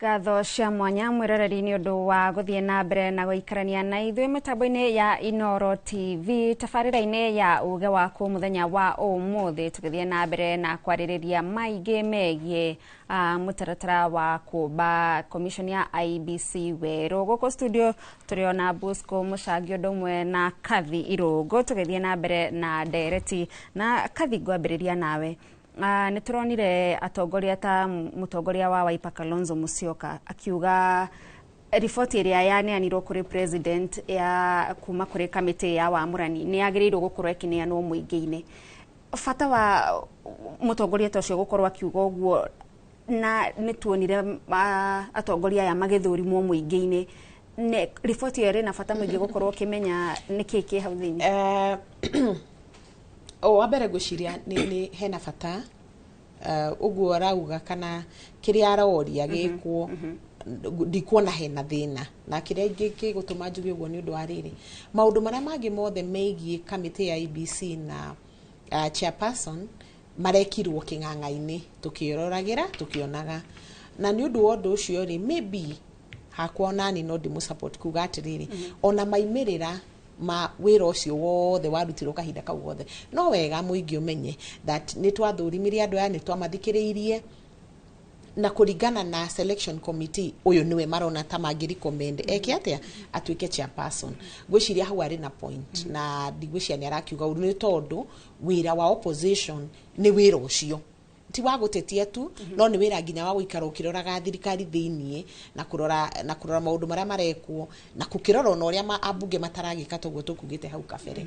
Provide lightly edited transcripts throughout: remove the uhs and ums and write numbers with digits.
Ngatho cia mwanya mwĩroreri nĩ ũndũ wa gũthiĩ na mbere na gũikarania na ithuĩ mĩtambo-inĩ ya Inoro TV tabarĩra-inĩ ya uge waku mũthenya wa ũmũthĩ, tũgĩthiĩ na mbere na kwarĩrĩria maingĩ megiĩ mũtaratara wa kũmba commission ya IEBC werũ. Gũkũ studio tũrĩ ona Bosco Mũcangi ũndũ ũmwe na Kathi Irũngũ, tũgĩthiĩ na mbere na ndereti. Na Kathi, ngwambĩrĩria nawe. Nĩ tũronire atongoria ta mũtongoria wa Wiper Kalonzo Musyoka akiuga riboti ĩrĩa yaneanirwo kũrĩ president ya kuma kũrĩ kamĩtĩ ya wamũrani nĩ yagĩrĩirwo gũkorwo ĩkĩneanwo mũingĩ-inĩ. Bata wa mũtongoria ta ũcio gũkorwo akiuga ũguo, na nĩ tuonire atongoria aya magĩthũrimwo mũingĩ-inĩ, nĩ riboti ĩyo ĩrĩ na bata mũingĩ gũkorwo ũkĩmenya nĩkĩ kĩ hau thĩinĩ? O wa mbere ngwĩciria nĩ hena bata ũguo arauga kana kĩrĩa aroria gĩkwo, ndikuona hena thĩna. Na kĩrĩa gĩgũtũma njuge ũguo nĩ ũndũ wa rĩrĩ, maũndũ marĩa mangĩ mothe megiĩ kamĩtĩ ya IEBC na chairperson marekirwo kĩng'ang'a-inĩ, tũkĩroragĩra tũkĩonaga. Na nĩ ũndũ wa ũndũ ũcio rĩ, maybe hakwa onani no ndĩmũ support kuga atĩrĩrĩ, ona maimĩrĩra ma wĩra ũcio wothe warutirwo kahinda kau gothe, no wega mũingĩ ũmenye that nĩ twathũrimire andũ aya, nĩ twamathikĩrĩirie, na kũringana na selection committee ũyũ nĩwe marona ta mangĩ recommend eke atĩa, atuĩke chairperson. Ngwĩciria hau arĩ na point, na ndigwĩciria nĩ arakiuga ũru, nĩ tondũ wĩra wa opposition nĩ wĩra ũcio ti wa gũtetia tu, no nĩ wĩra nginya wa gũikara ũkĩroraga thirikari thĩiniĩ na kũrora maũndũ marĩa marekwo na gũkĩrora ona ũrĩa ambunge mataragĩka toguo tũkugĩte hau kabere.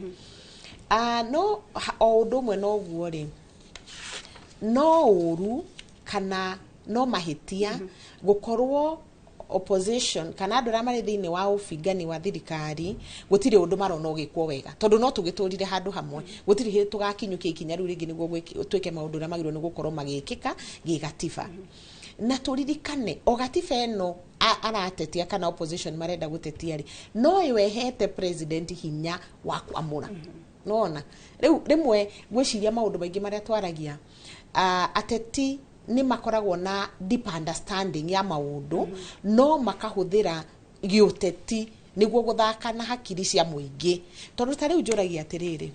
No o ũndũ ũmwe na ũguo rĩ, no ũru kana no mahĩtia gũkorwo opposition kana andũ arĩa marĩ thĩinĩ wa ũbingani wa thirikari gũtirĩ ũndũ marona ũgĩkwo wega, tondũ no tũgĩtũrire handũ hamwe, gũtirĩ hĩndĩ tũgakinyũkia ikinya rĩu rĩngĩ nĩguo twĩke maũndũ ũrĩa magĩrĩirwo nĩ gũkorwo magĩkĩka gĩgatiba. Na tũririkane o gatiba ĩno aratetia kana opposition marenda gũtetia rĩ, no ĩyo ĩhete president hinya wa kwamũra. Nona rĩu rĩmwe ngwĩciria maũndũ maingĩ marĩa twaragia, ateti nĩ makoragwo na deep understanding ya maũndũ, no makahũthĩra gĩũteti nĩguo gũthaka na hakiri cia mũingĩ. Tondũ ta rĩu njũragia atĩrĩrĩ,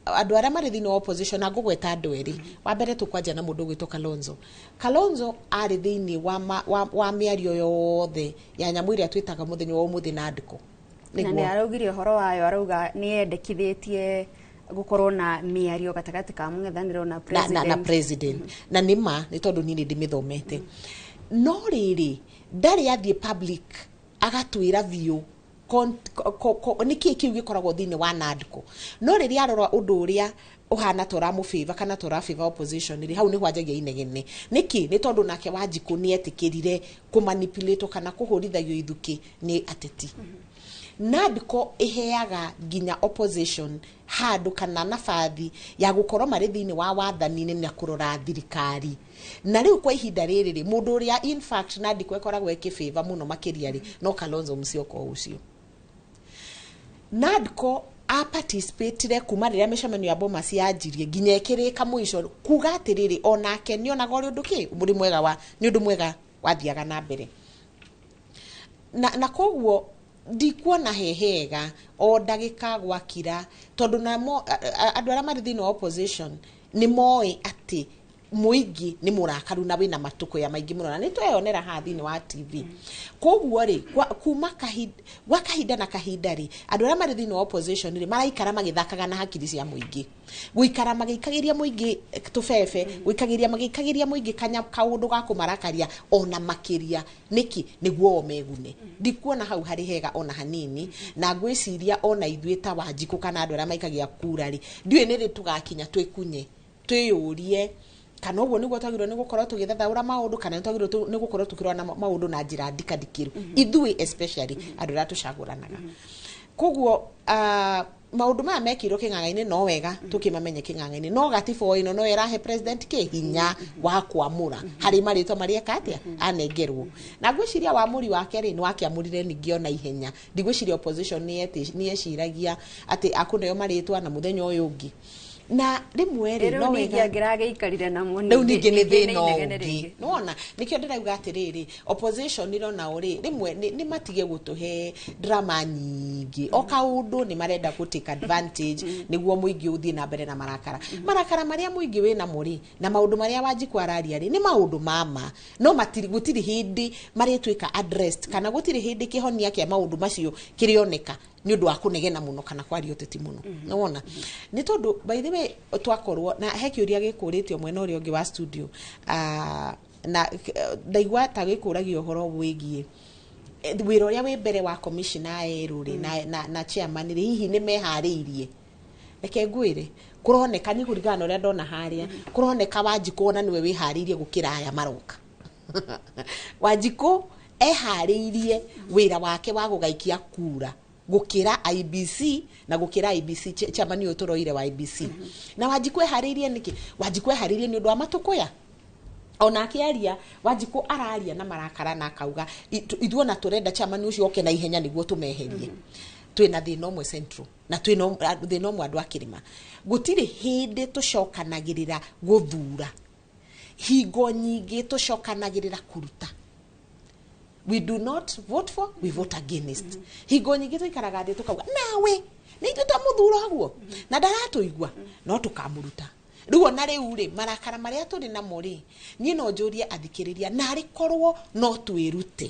andũ arĩa marĩ thĩinĩ wa opposition, na ngũgweta andũ erĩ. Wa mbere tũkwanja na mũndũ ũgwĩtwo Kalonzo. Kalonzo arĩ thĩinĩ wa mĩario yothe ya nyamũ ĩrĩa twĩtaga mũthenya wa ũmũthĩ na andĩko. Na nĩ araugire ũhoro wayo, arauga nĩ yendekithĩtie gũkorwo na mĩario gatagatĩ ka mũng'ethanĩro na na, na president. President. Na nĩ ma, nĩ tondũ niĩ nĩ ndĩmĩthomete, no rĩrĩ, ndarĩ athiĩ public agatwĩra biũ nĩkĩ kĩu gĩkoragwo thĩinĩ wa NADCO. No rĩrĩa arora ũndũ ũrĩa ũhana ta ũramũfavor kana ta ũrafavor opposition rĩ, hau nĩho anjagia inegene. Nĩkĩ? Nĩ tondũ nake Wanjikũ nĩ etĩkĩrire kũmanipulate kana kũhũrithagio ithukĩ nĩ ateti. NADCO ĩheaga nginya opposition handũ kana nabathi ya gũkorwo marĩ thĩinĩ wa wathani-inĩ na kũrora thirikari. Na rĩu kwa ihinda rĩrĩ rĩ, mũndũ ũrĩa in fact NADCO ĩkoragwo ĩkĩfavor mũno makĩria rĩ, no Kalonzo Musyoka ũcio. NADCO a participatire kuma rĩrĩa mĩcemanio ya Bomas yanjirie nginya ĩkĩrĩka mũico, kuga atĩrĩrĩ, onake nĩonaga ũrĩ ũndũ kĩ ũrĩ mwega wa nĩ ũndũ mwega wathiaga na mbere. Na koguo ndikuona he hega o ndagĩka gwakira, tondũ namo andũ arĩa marĩ thĩinĩ wa opposition nĩ moĩ atĩ mũingĩ nĩ mũrakaru na wĩna matũkũya maingĩ mũno, na nĩ tweyonera haha thĩinĩ wa TV. Koguo rĩ, kuma kahinda gwa kahinda na kahinda rĩ, andũ arĩa marĩ thĩinĩ wa opposition rĩ, maraikara magĩthakaga na hakiri cia mũingĩ, gũikara magĩikagĩria mũingĩ tũbebe, gũikagĩria magĩikagĩria mũingĩ kanya kaũndũ ga kũmarakaria ona makĩria. Nĩkĩ? Nĩguo o megune. Ndikuona hau harĩ hega ona hanini. Na ngwĩciria ona ithuĩ ta Wanjikũ kana andũ arĩa maikagia kura rĩ, ndiũĩ nĩ rĩ tũgakinya twĩkunye twĩyũrie kana ũguo nĩguo twagĩrĩirwo nĩ gũkorwo tũgĩthathaũra maũndũ, kana nĩ twagĩrĩirwo nĩ gũkorwo tũkĩrora na maũndũ na njĩra ndikandikĩru, ithuĩ especially andũ arĩa tũcagũranaga. Koguo maũndũ maya mekĩirwo kĩng'ang'a-inĩ, no wega tũkĩmamenye kĩng'ang'a-inĩ, no gatiba o ĩno no ĩrahe president kĩ hinya wa kwamũra harĩ marĩtwa marĩa eka atĩa anengerwo. Na ngwĩciria wamũri wake rĩ, nĩ wakĩamũrire ningĩ ona ihenya. Ndigwĩciria opposition nĩ yeciragia atĩ akũneo marĩtwa na mũthenya ũyũ ũngĩ. Na rĩmwe rĩ no wega angĩragĩikarire namo. Rĩu ningĩ nĩ thĩna ũngĩ nĩwona nĩkĩo ndĩrauga atĩrĩrĩ, opposition nao rĩ, rĩmwe nĩ matige gũtũhe drama nyingĩ. O kaũndũ nĩ marenda gũ take advantage nĩguo mũingĩ ũthiĩ na mbere na marakara. Marakara marĩa mũingĩ wĩnamo rĩ, na maũndũ marĩa Wanjikũ araria rĩ, nĩ maũndũ mama no matiri, gũtirĩ hĩndĩ marĩtuĩka addressed, kana gũtirĩ hĩndĩ kĩhonia kĩa maũndũ macio kĩrĩoneka nĩ ũndũ wa kũnegena mũno kana kwaria ũteti mũno. Nĩwona nĩ tondũ, by the way, twakorwo na he kĩũria gĩkũrĩtio mwena ũrĩa ũngĩ wa studio, na ndaigua ta gĩkũragio ũhoro wĩgiĩ wĩra ũrĩa wĩ mbere wa commissioner erũ rĩ, na chairman rĩ, hihi nĩ meharĩirie? Reke ngwĩre, kũroneka nĩ kũringana na ũrĩa ndona harĩa, kũroneka Wanjikũ ona nĩwe wĩharĩirie gũkĩra aya maroka. Wanjikũ eharĩirie wĩra wake wa gũgaikia kura gũkĩra IEBC na gũkĩra IEBC chairman ũyũ tũroire wa IEBC. Na Wanjikũ eharĩirie nĩkĩ? Wanjikũ eharĩirie nĩ ũndũ wa matũkũya. Ona akĩaria, Wanjikũ araria na marakara na akauga ithuĩ ona tũrenda chairman ũcio oke na ihenya nĩguo tũmeherie. Twĩna thĩna ũmwe Central na twĩna thĩna ũmwe andũ a kĩrĩma. Gũtirĩ hĩndĩ tũcokanagĩrĩra gũthura, hingo nyingĩ tũcokanagĩrĩra kũruta. We do not vote for, we vote against. Hingo nyingĩ tũikaraga thĩ tũkauga nawe nĩ ithuĩ twamũthura ũguo na ndaratũigua, no tũkamũruta. Rĩu ona rĩu rĩ, marakara marĩa tũrĩ namo rĩ, niĩ no njũrie athikĩrĩria, narĩ korwo no twĩrute,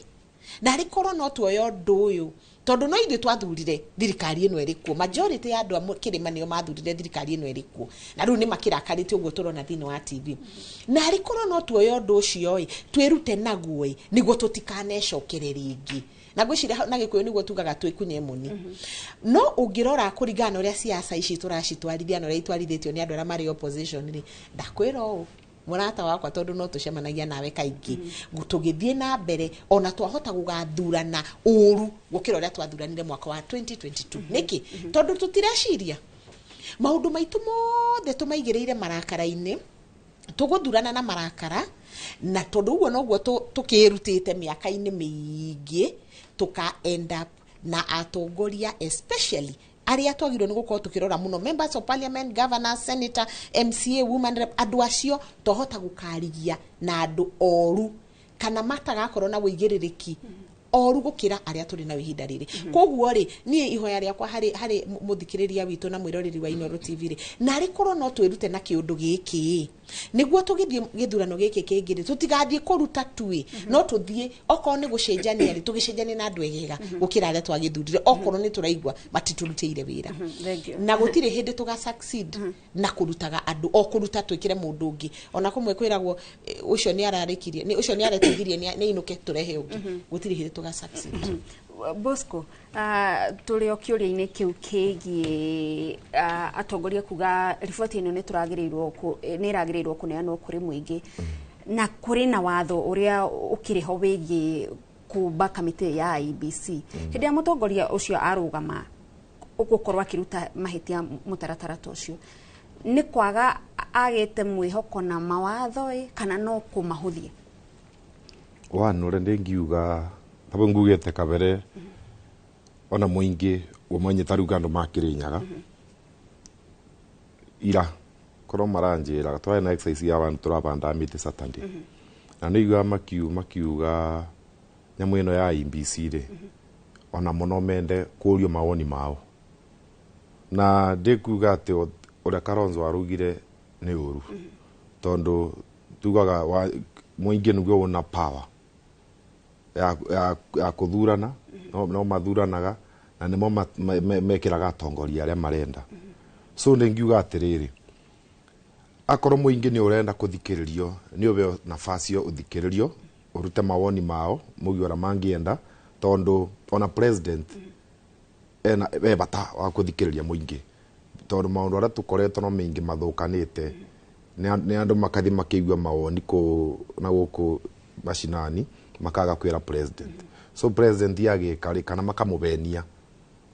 narĩ korwo no tuoye ũndũ ũyũ, tondũ no ithuĩ twathurire thirikari ĩno ĩrĩ kuo. Majority ya andũ a kĩrĩma nĩo mathurire thirikari ĩno ĩrĩ kuo, na rĩu nĩ makĩrakarĩte ũguo tũrona thĩinĩ wa TV. Narĩ korwo no tuoye ũndũ ũcio ĩ, twĩrute naguo ĩ, nĩguo tũtikanecokere rĩngĩ. Na ngwĩciria na Gĩkũyũ nĩguo tugaga twĩkunye moni. No ũngĩrora kũringana na ũrĩa siasa ici tũracitwarithia na ũrĩa itwarithĩtio nĩ andũ arĩa marĩ opposition rĩ, ndakwĩra ũũ, mũrata wakwa, tondũ no tũcemanagia nawe kaingĩ, tũgĩthiĩ na mbere ona twahota gũgathurana ũru gũkĩra ũrĩa twathuranire mwaka wa 2022. Nĩkĩ? Tondũ tũtireciria maũndũ maitũ mothe tũmaigĩrĩire marakara-inĩ, tũgũthurana na marakara, na tondũ ũguo noguo tũkĩrutĩte mĩaka-inĩ mĩingĩ, tũka end up na atongoria, especially arĩa twagĩrĩirwo nĩ gũkorwo tũkĩrora mũno, members of parliament, governors, senator, MCA, woman rep. Andũ acio twahota gũkarigia na andũ oru kana matagakorwo na wĩigĩrĩrĩki oru gũkĩra arĩa tũrĩ nao ihinda rĩrĩ. Koguo rĩ, niĩ ihoya rĩakwa harĩ mũthikĩrĩria witũ na mwĩroreri wa Inooro TV rĩ, narĩ korwo no twĩrute na kĩũndũ gĩkĩ, nĩguo tũgĩthiĩ gĩthurano gĩkĩ kĩngĩ rĩ, tũtigathiĩ kũruta tuĩ, no tũthiĩ okorwo nĩ gũcenjania rĩ, tũgĩcenjanie na andũ egega gũkĩra arĩa twagĩthurire, okorwo nĩ tũraigua matitũrutĩire wĩra. Thank you. Na gũtirĩ hĩndĩ tũga succeed na kũrutaga andũ, o kũruta twĩkĩre mũndũ ũngĩ. Ona kũmwe kwĩragwo ũcio nĩ ararĩkirie, ũcio nĩ areteithirie, nĩ ainũke tũrehe ũngĩ. Gũtirĩ hĩndĩ tũga succeed. Bosco, tũrĩ o kĩũria-inĩ kĩu kĩgiĩ atongoria kuga riboti ĩno nĩ ĩragĩrĩirwo kũneanwo kũrĩ mũingĩ, na kũrĩ na watho ũrĩa ũkĩrĩ ho wĩgiĩ kũmba kamĩtĩ ya IEBC. Hĩndĩ ya mũtongoria ũcio arũgama ũgũkorwo akĩruta mahĩtia mũtaratara ta ũcio, nĩ kwaga agĩte mwĩhoko na mawatho ĩ, kana no kũmahũthia? One, ũrĩa ndĩngiuga tabo ngugĩte kabere, ona mũingĩ ũmenye ta rĩu andũ makĩrĩnyaga ira korwo maranjĩraga twarĩ na exercise ya vandu tũravanda mĩtĩ Saturday, na nĩiguaga makiuga nyamũ ĩno ya IEBC rĩ, ona mũno mende kũrio mawoni mao. Na ndĩkuga atĩ ũrĩa Kalonzo araugire nĩ ũru, tondũ tugaga mũingĩ nĩguo ũna power ya kũthurana, no mathuranaga na nĩmo mekĩraga atongoria arĩa marenda. So nĩngiuga atĩrĩrĩ, akorwo mũingĩ nĩ ũrenda kũthikĩrĩrio, nĩ ũheo nafasi yo ũthikĩrĩrio, ũrute mawoni mao mũgie ũrĩa mangĩenda, tondũ ona president ena e bata wa kũthikĩrĩria mũingĩ, tondũ maũndũ arĩa tũkoretwo no maingĩ mathũkanĩte nĩ andũ makathiĩ makĩigua mawoni kũ na gũkũ macinani, makaga kwĩra president. So president agĩka rĩ, kana makamũbenia,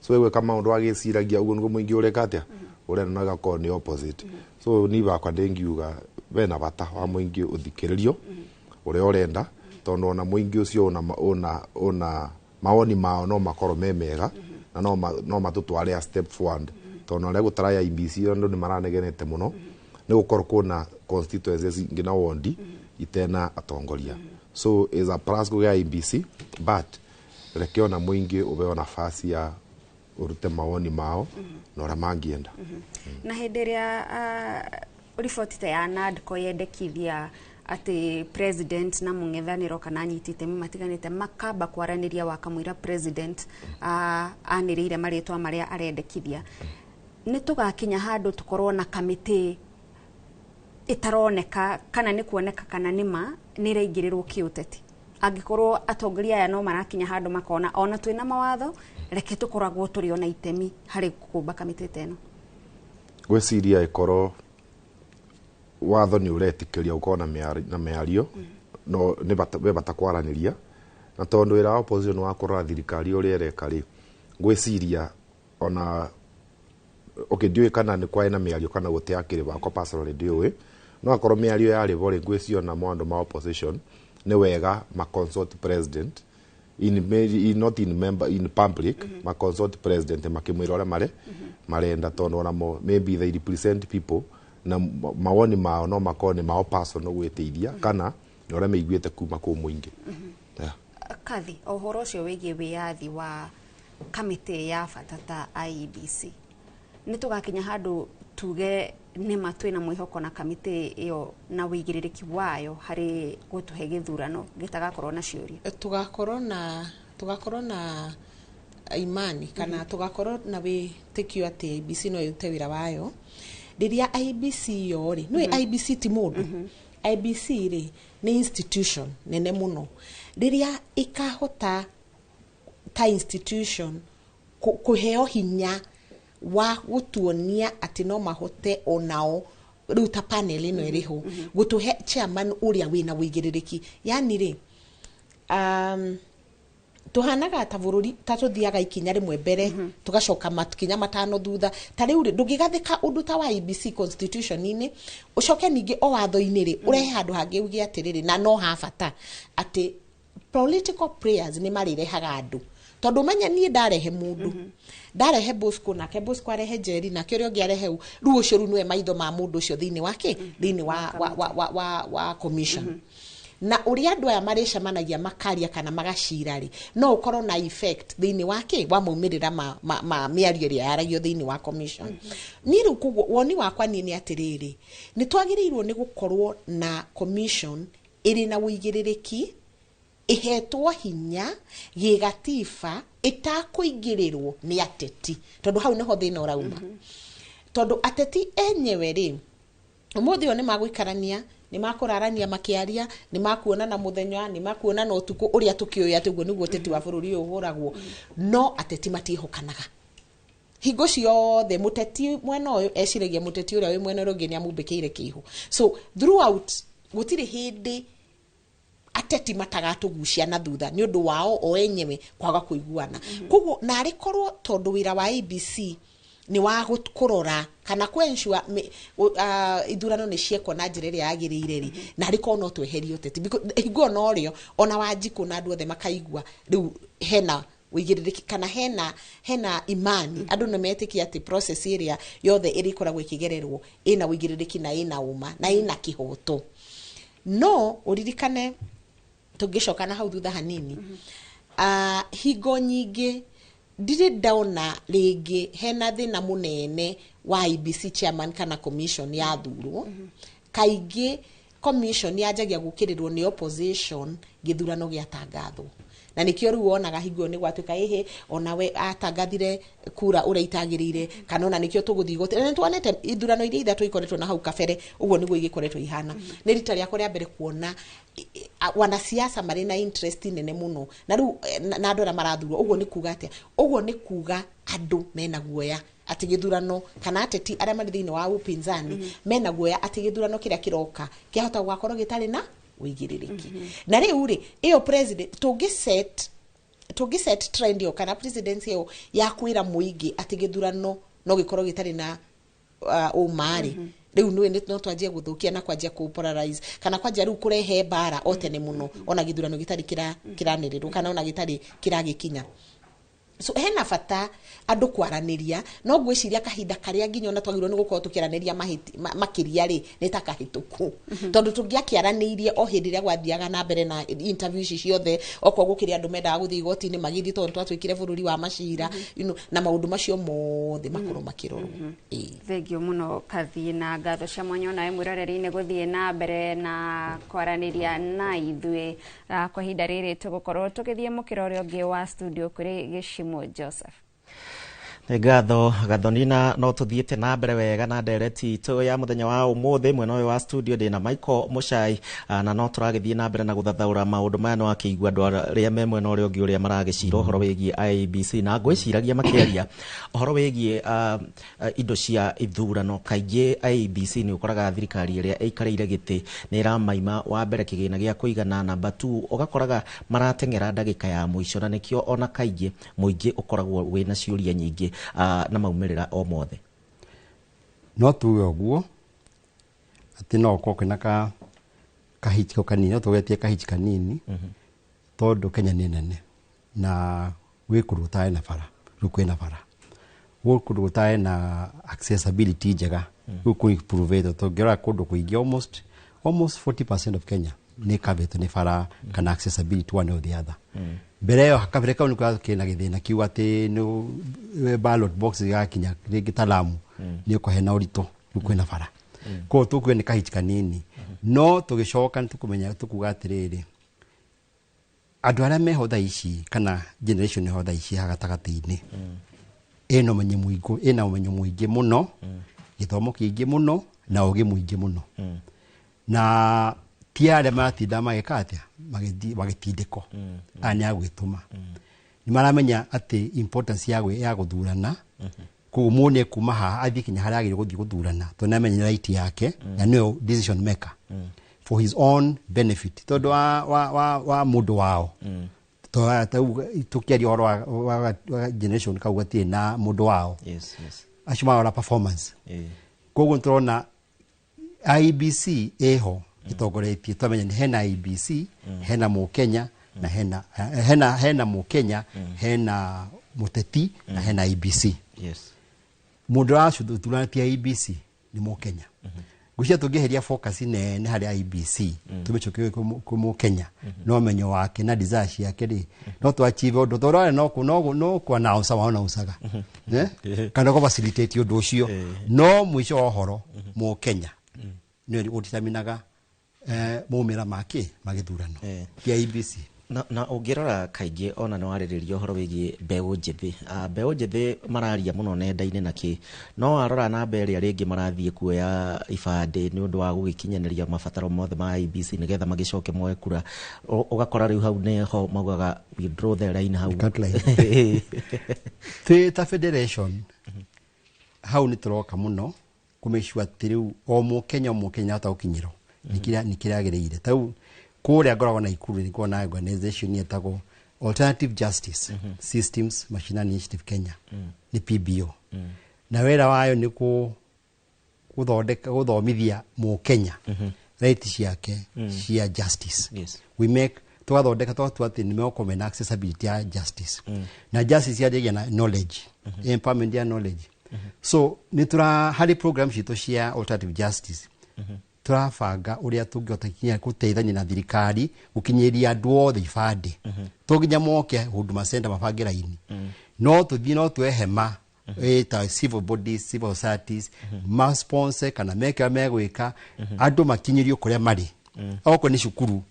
so egwĩka maũndũ agĩciragia ũguo nĩguo mũingĩ ũreka atĩa ũrenda, na gakorwo nĩ opposite. So niĩ bakwa ndĩngiuga bena bata wa mũingĩ ũthikĩrĩrio ũrĩa ũrenda, tondũ ona mũingĩ ũcio ũna mawoni mao no makorwo me mega na no matũtware a step forward. Tondu aria gutaraya IEBC andu ni maranegenete muno ni gukorwo kuna constituencies ingi na wondi itena atongoria. So is a plus kugia IEBC, but reke ona muingi ubeo nafasi ya urute mawoni mao na uria mangienda. Na hindi ria riboti ta ya NADCO yendekithia ati president na mung'ethanĩro kana anyiti itemi matiganĩte makamba kwaranĩria wakamũira president anĩrĩire marĩtwa marĩa arendekithia, nĩ tũgakinya handũ tũkorwo na kamĩtĩ ĩtaroneka kana nĩ kuoneka kana nĩ ma nĩ ĩraingĩrĩrwo kĩũteti? Angĩkorwo atongoria aya no marakinya handũ makona ona twĩna mawatho, reke tũkoragwo tũrĩ ona itemi harĩ kũmba kamĩtĩ ta ĩno. Gwĩciria ĩkorwo watho nĩ ũretĩkĩria gũkorwo na mĩario, no nĩ bata, we bata kwaranĩria, na tondũ wĩra wa opposition wa kũrora thirikari ũrĩa ĩreka rĩ, ngwĩciria ona okay, ndiũĩ kana nĩ kwarĩ na mĩario kana gũtiakĩrĩ, bakwa personally ndiũĩ, no akorwo mĩario yarĩ bo rĩ, ngwĩciria ona mo andũ ma opposition nĩ wega ma consult president in not in member in public, ma consult president makĩmwĩra ũrĩa marenda, tondũ ona mo maybe they represent people na mawoni mao no makorwo nĩ mao personal gwĩteithia kana nĩ ũrĩa meiguĩte kuma kũu mũingĩ. Yeah. Kathi, ũhoro ũcio wĩgiĩ wĩyathi wa kamĩtĩ ya bata ta IEBC, nĩ tũgakinya handũ tuge nĩma twĩna mwĩhoko na kamĩtĩ ĩyo na wĩigĩrĩrĩki wayo harĩ gũtũhe gĩthurano gĩtagakorwo na ciũria? Tugakorwo na imani kana tugakorwo na wĩtĩkio atĩ IEBC no ĩrute wĩra wayo rĩrĩa IEBC yo rĩ, nĩũĩ IEBC ti mũndũ, IEBC rĩ nĩ institution nene mũno, rĩrĩa ĩkahota ta institution kũheo hinya wa gũtuonia atĩ no mahote onao rĩu ta panel ĩno ĩrĩho gũtũhe chairman ũrĩa wĩna wĩigĩrĩrĩki. Yani rĩ, tuhanaga ta bũrũri ta tũthiaga ikinya rĩmwe mbere, tũgacoka makinya matano thutha. Ta rĩu rĩ, ndũngĩgathĩka ũndũ ta wa IEBC constitution-inĩ, ũcoke ningĩ o watho-inĩ rĩ ũrehe handũ hangĩ uge atĩrĩrĩ, na no ha bata atĩ political players nĩ marĩrehaga andũ, tondũ menye niĩ ndarehe mũndũ, ndarehe Bosco, nake Bosco arehe Njeri, nake ũrĩa ũngĩ arehe u, rĩu ũcio rĩu nĩwe maitho ma mũndũ ũcio thĩinĩ wa kĩ, thĩinĩ wa commission, na ũrĩa andũ aya marĩcemanagia makaria kana magacira rĩ, no ũkorwo na effect thĩinĩ wa kĩ, wa maumĩrĩra ma mĩario ĩrĩa yaragio thĩinĩ wa commission. Niĩ rĩu koguo woni wakwa niĩ nĩ atĩrĩrĩ, nĩ twagĩrĩirwo nĩ gũkorwo na commission ĩrĩ na ũigĩrĩrĩki, ĩhetwo hinya gĩgatiba, ĩtakũingĩrĩrwo nĩ ateti, tondũ hau nĩho thĩna ũrauma, tondũ ateti enyewe rĩ, ũmũthĩ ũyũ nĩ magũikarania, nĩ makũrarania makĩaria, nĩ makuonana mũthenya, nĩ makuonana ũtukũ, ũrĩa tũkĩũĩ atĩ ũguo nĩguo ũteti wa bũrũri ũyũ ũhũragwo, no ateti matiĩhokanaga. Hingo ciothe mũteti mwena ũyũ eciragia mũteti ũrĩa wĩ mwena ũrĩa ũngĩ nĩ amumbĩkĩire kĩihũ. So throughout gũtirĩ hĩndĩ ateti matagatũgucia na thutha nĩ ũndũ wao o enyewe kwaga kũiguana. Koguo narĩ korwo tondũ wĩra wa IEBC nĩ wa kũrora kana kũ-ensure ithurano nĩ ciekwo na njĩra ĩrĩa yagĩrĩire rĩ, narĩ korwo no tweherie ũteti. Hingo ĩyo norĩo ona Wanjikũ na andũ othe makaigua rĩu hena ũigĩrĩrĩki kana hena imani, andũ nĩ metĩkia atĩ process ĩrĩa yothe ĩrĩkoragwo ĩkĩgererwo ĩna ũigĩrĩrĩki na ĩna ũma na ĩna kĩhoto. No ũririkane, tũngĩcoka na hau thutha hanini, hingo nyingĩ ndirĩ ndona rĩngĩ hena thĩna mũnene wa IEBC chairman kana commission yathurwo. Kaingĩ commission yanjagia gũkĩrĩrwo nĩ opposition gĩthurano gĩatangathwo, na nĩkĩo rĩu wonaga hingo ĩyo nĩ gwatuĩka ĩhĩ onawe atangathire kura ũrĩa itagĩrĩire, kana ona nĩkĩo tũgũthiĩ igoti. Na nĩtuonete ithurano iria ithatũ ikoretwo na hau kabere, ũguo nĩguo igĩkoretwo ihana. Nĩ rita rĩakwa rĩa mbere kuona wanasiasa marĩ na interest nene mũno na rĩu na andũ arĩa marathurwo. Ũguo nĩ kuga atĩa? Ũguo nĩ kuga andũ mena guoya atĩ gĩthurano, kana ateti arĩa marĩ thĩinĩ wa upinzani mena guoya atĩ gĩthurano kĩrĩa kĩroka kĩahota gũgakorwo gĩtarĩ na ũigĩrĩrĩki. Na rĩu rĩ, ĩyo president tũngĩ set trend ĩyo kana presidency ĩyo ya kwĩra mũingĩ atĩ gĩthurano no gĩkorwo gĩtarĩ na ũma rĩ, rĩu nĩ no twanjie gũthũkia na kwanjia kũ polarize kana kwanjia rĩu kũrehe mbara o tene mũno, ona gĩthurano gĩtarĩ kĩranĩrĩrwo kana ona gĩtarĩ kĩragĩkinya. So hena bata andũ kwaranĩria, no ngwĩciria kahinda karĩa nginya ona twagĩrĩirwo nĩ gũkorwo tũkĩaranĩria makĩria rĩ, nĩ ta kahĩtũku, tondũ tũngĩakĩaranĩirie o hĩndĩ ĩrĩa gwathiaga na mbere na interview ici ciothe, okorwo gũkĩrĩ andũ mendaga gũthiĩ igoti-inĩ magĩthiĩ, tondũ twatuĩkire bũrũri wa macira, na maũndũ macio mothe makorwo makĩrorwo. Ĩĩ. Thengio mũno Kathi, na ngatho cia mwanya onawe mwĩroreri-inĩ gũthiĩ na mbere na kwaranĩria na ithuĩ. Kwa ihinda rĩrĩ tũgũkorwo tũgĩthiĩ mũkĩra ũrĩa ũngĩ wa studio kũrĩ Gĩcimo Joseph. Nĩ ngatho Gathonina, no tũthiĩte na mbere wega na ndereti itũ ya mũthenya wa ũmũthĩ. Mwena ũyũ wa studio ndĩna Michael Mũchai, na no tũragĩthiĩ na mbere na gũthathaũra maũndũ maya. No akĩigua andũ arĩa me mwena ũrĩa ũngĩ ũrĩa maragĩcira ũhoro wĩgiĩ IEBC, na ngwĩciragia makĩaria ũhoro wĩgiĩ indo cia ithurano. Kaingĩ IEBC nĩ ũkoraga thirikari ĩrĩa ĩikarĩire gĩtĩ nĩ ĩramaima wa mbere kĩgĩna gĩa kũigana, namba 2 ũgakoraga marateng'era ndagĩka ya mũico, na nĩkĩo ona kaingĩ mũingĩ ũkoragwo wĩna ciũria nyingĩ na maumĩrĩra o mothe. No tuge ũguo atĩ no gũkorwo kwĩna ka kahitiko kanini, no tũgetie kahiti kanini, tondũ Kenya nĩ nene na gwĩ kũndũ gũtarĩ na bara, rĩu kwĩna bara, gwĩ kũndũ gũtarĩ na accessibility njega, rĩu kũ improve. Tũngĩrora kũndũ kũingĩ, almost 40% of Kenya nĩ covered nĩ bara kana accessibility one or the other. Mbere ĩyo kabere kau nĩ kĩna gĩthĩna kiu atĩ nĩ ballot box igakinya rĩngĩ ta Lamu nĩ ũkũhe na ũritũ, rĩu kwĩna bara, koguo tũkuge nĩ kahiti kanini. No tũgĩcoka nĩ tũkũmenya tũkuga atĩrĩrĩ, andũ arĩa meho thaa ici kana generation ĩho thaa ici haha gatagatĩ-inĩ ĩna ũmenyo mũingĩ, ĩna ũmenyo mũingĩ mũno, gĩthomo kĩingĩ mũno na ũgĩ mũingĩ mũno, na ti arĩa maratinda magĩka atĩa, magĩtindĩkwo, aya nĩ agwĩtũma, nĩ maramenya atĩ importance ya gũthurana. Koguo mũndũ nĩ ekuma haha athiĩ kinya harĩa agĩrĩirwo gũthiĩ gũthurana, tondũ nĩ amenya right yake na nĩyo decision maker for his own benefit, tondũ wa mũndũ wao. Tũkĩaria ũhoro wa generation kau gatirĩ na mũndũ wao, acio marora performance. Koguo nĩtũrona IEBC ĩho ĩtongoretie, twamenya nĩ hena IEBC, hena mũkenya na hena mũkenya, hena mũteti na hena IEBC. Mũndũ ũrathurana ti IEBC, nĩ mũkenya. Ngwĩciria tũngĩeheria focus nene harĩ IEBC, tũmĩcokie kwĩ mũkenya no ũmenyo wake na desire ciake rĩ, no tũ achieve ũndũ, tondũ arĩa no kũ announce wa announceaga, kana kũ facilitate ũndũ ũcio, no mũico wa ũhoro mũkenya nĩwe ũdeterminaga maumĩra make ma gĩthurano, ti IEBC. Na ũngĩrora kaingĩ ona nĩ warĩrĩria ũhoro wĩgiĩ mbeũ njĩthĩ. Mbeũ njĩthĩ mararia mũno nenda-inĩ na kĩ, no warora namba ĩrĩa rĩngĩ marathiĩ kuoya ibandĩ nĩ ũndũ wa gũgĩkinyanĩria mabataro mothe ma IEBC nĩgetha magĩcoke moe kura, ũgakora rĩu hau nĩho maugaga we draw the line hau. Cut line. Twĩ ta federation hau nĩ tũroka mũno kũ make sure atĩ rĩu o mũkenya ahota gũkinyĩrwo nĩ kĩrĩa agĩrĩire. Ta rĩu kũrĩa ngoragwo Naikuru nĩ ngoragwo na organization ĩtagwo Alternative Justice Systems Mashinani Initiative Kenya, nĩ PBO, na wĩra wayo nĩ gũthondeka gũthomithia mũkenya right ciake cia justice. We make tũgathondeka tũgatua atĩ nĩ megũkorwo mena accessibility ya justice, na justice yanjagia na knowledge, empowerment ya knowledge. So nĩ tũra harĩ program citũ cia alternative justice tũrabanga ũrĩa tũngĩhota kinya gũteithania na thirikari gũkinyĩria andũ othe ibandĩ. To nginya moke Huduma Center mabange raini, no tũthiĩ no tuoe hema ta civil bodies, civil societies, ma sponsor kana meke ũrĩa megwĩka andũ makinyĩrio kũrĩa marĩ, okorwo nĩ cukuru.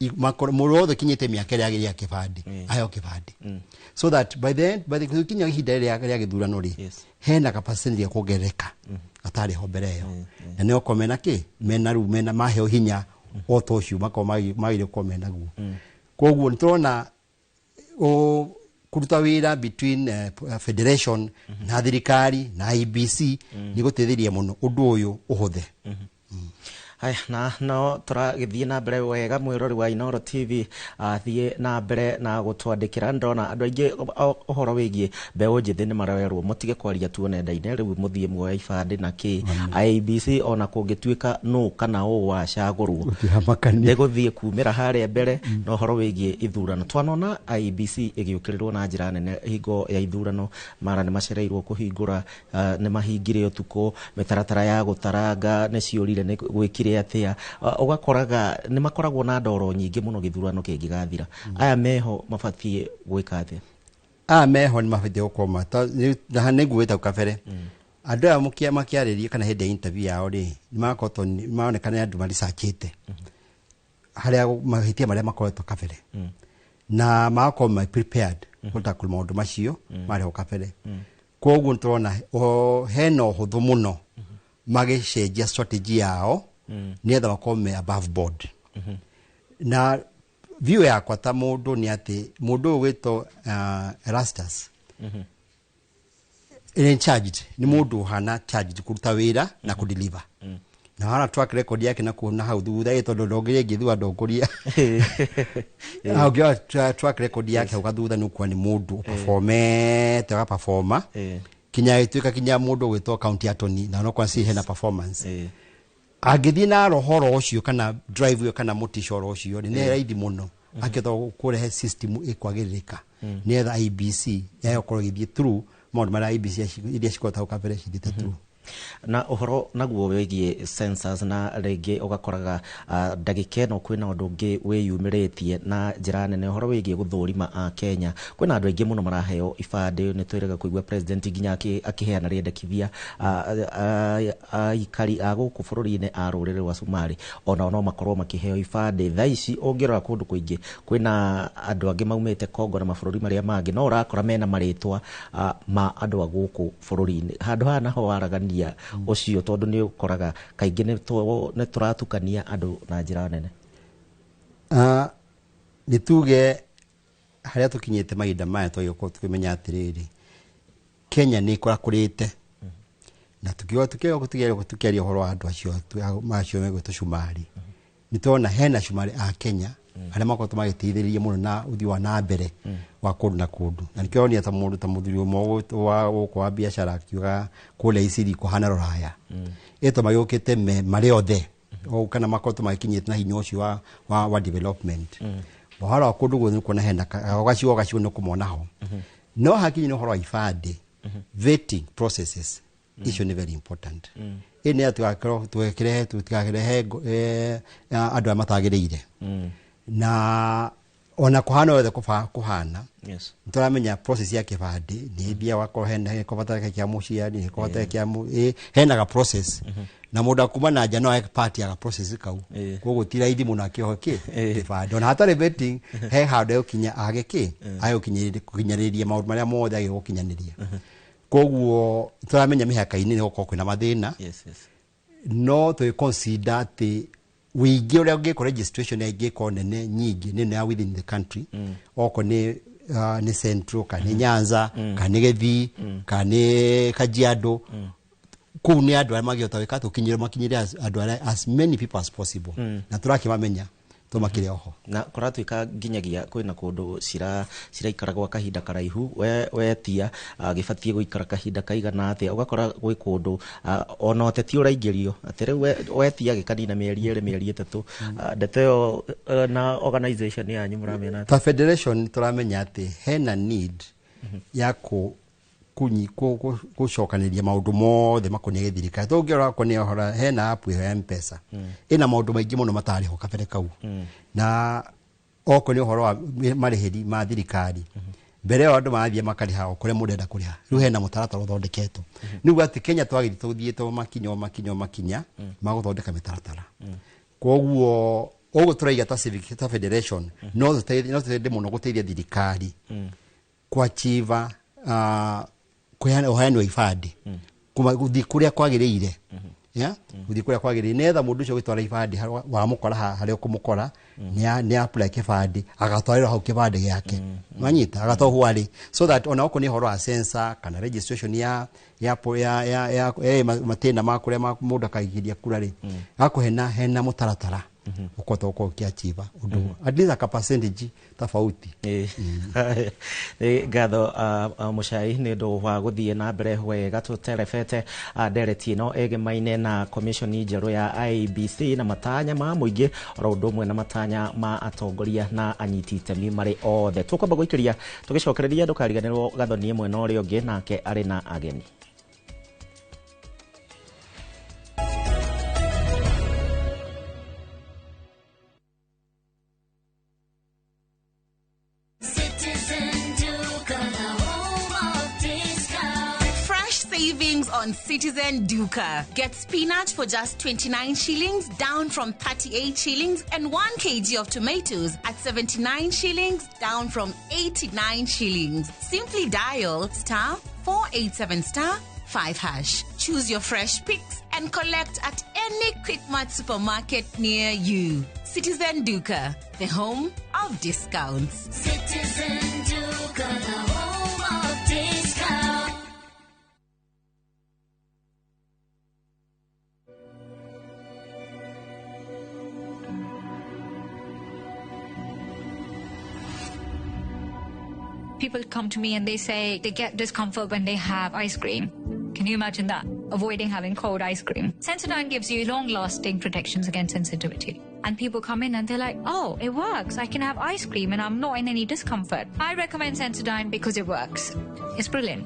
Mũndũ wothe ũkinyĩte mĩaka ĩrĩa yagĩrĩire ya kĩbandĩ aheo kĩbandĩ, so that by the end, by the gũkinya ihinda rĩrĩa rĩa gĩthurano rĩ, hena ka percent ya kuongerereka gatarĩ ho mbere ĩyo, na nĩ okorwo mena kĩ mena rĩu mena maheo hinya o ta ũcio makorwo magĩrĩire gũkorwo menaguo. Koguo nĩ tũrona kũruta wĩra between federation na thirikari na IEBC nĩ gũteithĩrĩria mũno ũndũ ũyũ ũhũthe. Haya, na no tũragĩthiĩ na mbere wega. Mwĩrori wa Inooro TV, athiĩ na mbere na gũtwandĩkĩra. Ndona andũ aingĩ ũhoro wĩgiĩ mbeũ njĩthĩ nĩ marerwo mũtige kwaria tuo nenda-inĩ, rĩu mũthiĩ muoya ibandĩ na kĩ IEBC, ona kũngĩtuĩka nũ kana ũ wacagũrwo Gũtiramakania. Nĩ gũthiĩ kumĩra harĩa mbere. Na ũhoro wĩgiĩ ithurano, twanona IEBC ĩgĩũkĩrĩrwo na njĩra nene hingo ya ithurano, mara nĩ macereirwo kũhingũra, nĩ mahingire ũtukũ, mĩtaratara ya gũtaranga nĩ ciũrire, nĩ gwĩkire atĩa. Ũgakoraga nĩ makoragwo na ndoro nyingĩ mũno gĩthurano kĩngĩgathira. Aya meho mabatiĩ gwĩka atĩa? Aya meho nĩ mabatiĩ gũkorwo na nĩ nguĩte kabere andũ aya makĩarĩria kana hĩndĩ ya interview yao rĩ, nĩ makoretwo nĩ maronekana nĩ andũ maricachĩte harĩa mahĩtia marĩa makoretwo kabere na magakorwo me prepared gũtakũra maũndũ macio marĩ ho kabere. Koguo nĩ tũrona hena ũhũthũ mũno magĩcenjia strategy yao nĩgetha makorwo me above board. Na view yakwa ta mũndũ nĩ atĩ mũndũ ũyũ wĩtwo Erastus in charged nĩ mũndũ ũhana charged kũruta wĩra na kũdeliver, na hana track record yake na kuona hau thutha ĩ tondũ ndongeria ingĩthua ndongoria ũngĩona track record yake hau gathutha nĩ ũkuona nĩ mũndũ ũperformete, ũgaperforma kinya ĩtuĩka kinya mũndũ ũgwĩtwo county attorney, na no si hena performance angĩthiĩ na rohoro ũcio kana drive ĩyo kana mũtico oro ũcio rĩ, nĩ raithi mũno akĩhota kũrehe system ĩkwagĩrĩrĩka nĩgetha IEBC yagũkorwo ĩgĩthiĩ through maũndũ marĩa IEBC iria cikoretwo hau kabere cithiĩte through. Na ũhoro naguo wĩgiĩ census, na rĩngĩ ũgakoraga ndagĩka ĩno kwĩna ũndũ ũngĩ wĩyumĩrĩtie na njĩra nene, ũhoro wĩgiĩ gũthũrima a Kenya. Kwĩna andũ aingĩ mũno maraheo ibandĩ, nĩ twĩrĩga kũigua president nginya akĩheana rĩendekithia aikari a gũkũ bũrũri-inĩ a rũrĩrĩ rwa Somali onao no makorwo makĩheo ibandĩ. Thaa ici ũngĩrora kũndũ kũingĩ kwĩna andũ angĩ maumĩte Kongo na mabũrũri marĩa mangĩ, no ũrakora mena marĩtwa ma andũ a gũkũ bũrũri-inĩ. Handũ haha naho waragania ũcio, tondũ nĩ ũkoraga kaingĩ nĩ tũratukania andũ na njĩra nene. Nĩ tuge harĩa tũkinyĩte mahinda maya twagĩrĩirwo tũkĩmenya atĩrĩrĩ, Kenya nĩ ĩkũrakũrĩte, na tukiuga tukiaria ũhoro wa andũ acio acio megwĩtwo Cumari, nĩ tũrona hena Cumari a Kenya arĩa makoretwo magĩteithĩrĩria mũno na ũthii wa na mbere wa kũndũ na kũndũ, na nĩkĩo ũronire ta mũndũ ta mũthuri ũmwe wa gũkũ wa biacara akiuga kũrĩa Isiri kũhana rũraya, ĩtũ magĩũkĩte me marĩ othe o kana makoretwo magĩkinyĩte na hinya ũcio wa development. Ũhoro wa kũndũ guothe nĩ kuona hena o gacigo o gacigo nĩ ũkũmona ho, no hakinya nĩ ũhoro wa ibandĩ, vetting processes icio nĩ very important. Ĩ nĩ atĩ tũgakĩrehe tũtigakĩrehe andũ arĩa matagĩrĩire, na ona kũhana wothe kũhana nĩtũramenya process ya kĩbandĩ nĩ ĩthiaga wakorwo hena kĩbatara kĩa mũciari, nĩ kĩbatara kĩa hena ga process, na mũndũ akuma na nja no eke part ya ga process kau. Koguo ti raithi mũno akĩoho kĩ kĩbandĩ, ona hatarĩ vetting he handũ egũkinya age kĩ age gũkinyanĩria maũndũ marĩa mothe agĩrĩirwo gũkinyanĩria. Koguo tũramenya mĩhaka-inĩ nĩ gũkorwo kwĩna mathĩna, no twĩ consider atĩ wĩingĩ ũrĩa ũngĩkwo registration ĩngĩkorwo nene nyingĩ nĩ ĩno ya within the country, okorwo nĩ nĩ Central kana nĩ Nyanza kana nĩ Gĩthii kana nĩ Kajiado, kũu nĩ andũ arĩa mangĩhota gwĩka tũkinyĩre makinyĩre andũ arĩa as many people as possible, na tũrakĩmamenya to makĩrĩ oho. Na kũratuĩka nginyagia kwĩna kũndũ ciraikara gwa kahinda karaihu, we wetia gĩbatiĩ gũikara kahinda kaigana atĩa? Ũgakora gwĩ kũndũ ona ũteti ũraingĩrio atĩ rĩu wetia gĩkanina mĩeri 2, mĩeri 3. Ndeto ĩyo na organization yanyu mũramĩona atĩa? Ta federation tũramenya atĩ hena need ya gũcokanĩria maũndũ mothe makoniĩ gĩthirikari. Tũngĩrora kũnĩ ũhoro hena app ĩyo ya M-Pesa ĩna maũndũ maingĩ mũno matarĩ ho kabere kau, na okorwo nĩ ũhoro wa marĩhĩri ma thirikari, mbere ĩyo andũ marathiĩ makarĩha o kũrĩa mũndũ enda kũrĩha, rĩu hena mũtaratara ũthondeketwo. Nĩguo atĩ Kenya twagĩthiĩ tũthiĩte o makinya o makinya o makinya ma gũthondeka mĩtaratara. Koguo ũguo tũraiga ta civic ta federation no tũteithie mũno gũteithia thirikari kuachiva kũheana ũheani wa ibandĩ kuma gũthiĩ kũrĩa kwagĩrĩire. Ya gũthiĩ kũrĩa kwagĩrĩire nĩgetha mũndũ ũcio ũgĩtwara ibandĩ wamũkora harĩa ũkũmũkora nĩ apply kĩbandĩ agatwarĩrwo hau kĩbandĩ gĩake, wanyita, agatwarwo arĩ, so that ona okorwo nĩ ũhoro wa sensor kana registration ya matĩna ma kũrĩa mũndũ akaigĩria kura rĩ, gakorwo hena mũtaratara ũkũhota gũkorwo ũkĩachieve ũndũ at least aka percentage tofauti. Nĩ ngatho, Mũcai, nĩ ũndũ wa gũthiĩ na mbere wega tũterebete ndereti ĩno ĩgemaine na commission njerũ ya IEBC na matanya ma mũingĩ oro ũndũ ũmwe na matanya ma atongoria na anyiti itemi marĩ othe. Tũkwamba gũikĩria tũgĩcokereria, ndũkariganĩrwo Gathoni mwena ũrĩa ũngĩ nake arĩ na ageni. Citizen Duka, the home of discount. Fresh savings on Citizen Duka. Get spinach for just 29 shillings, down from 38 shillings, and 1 kg of tomatoes at 79 shillings, down from 89 shillings. Simply dial *487*5#. Choose your fresh picks and collect at any Quickmart supermarket near you. Citizen Duka, the home of discounts. Citizen Duka, the home of discount. People come to me and they say they get discomfort when they have ice cream. Can you imagine that? Avoiding having cold ice cream. Sensodyne gives you long-lasting protections against sensitivity. And people come in and they're like, "Oh, it works. I can have ice cream and I'm not in any discomfort." I recommend Sensodyne because it works. It's brilliant.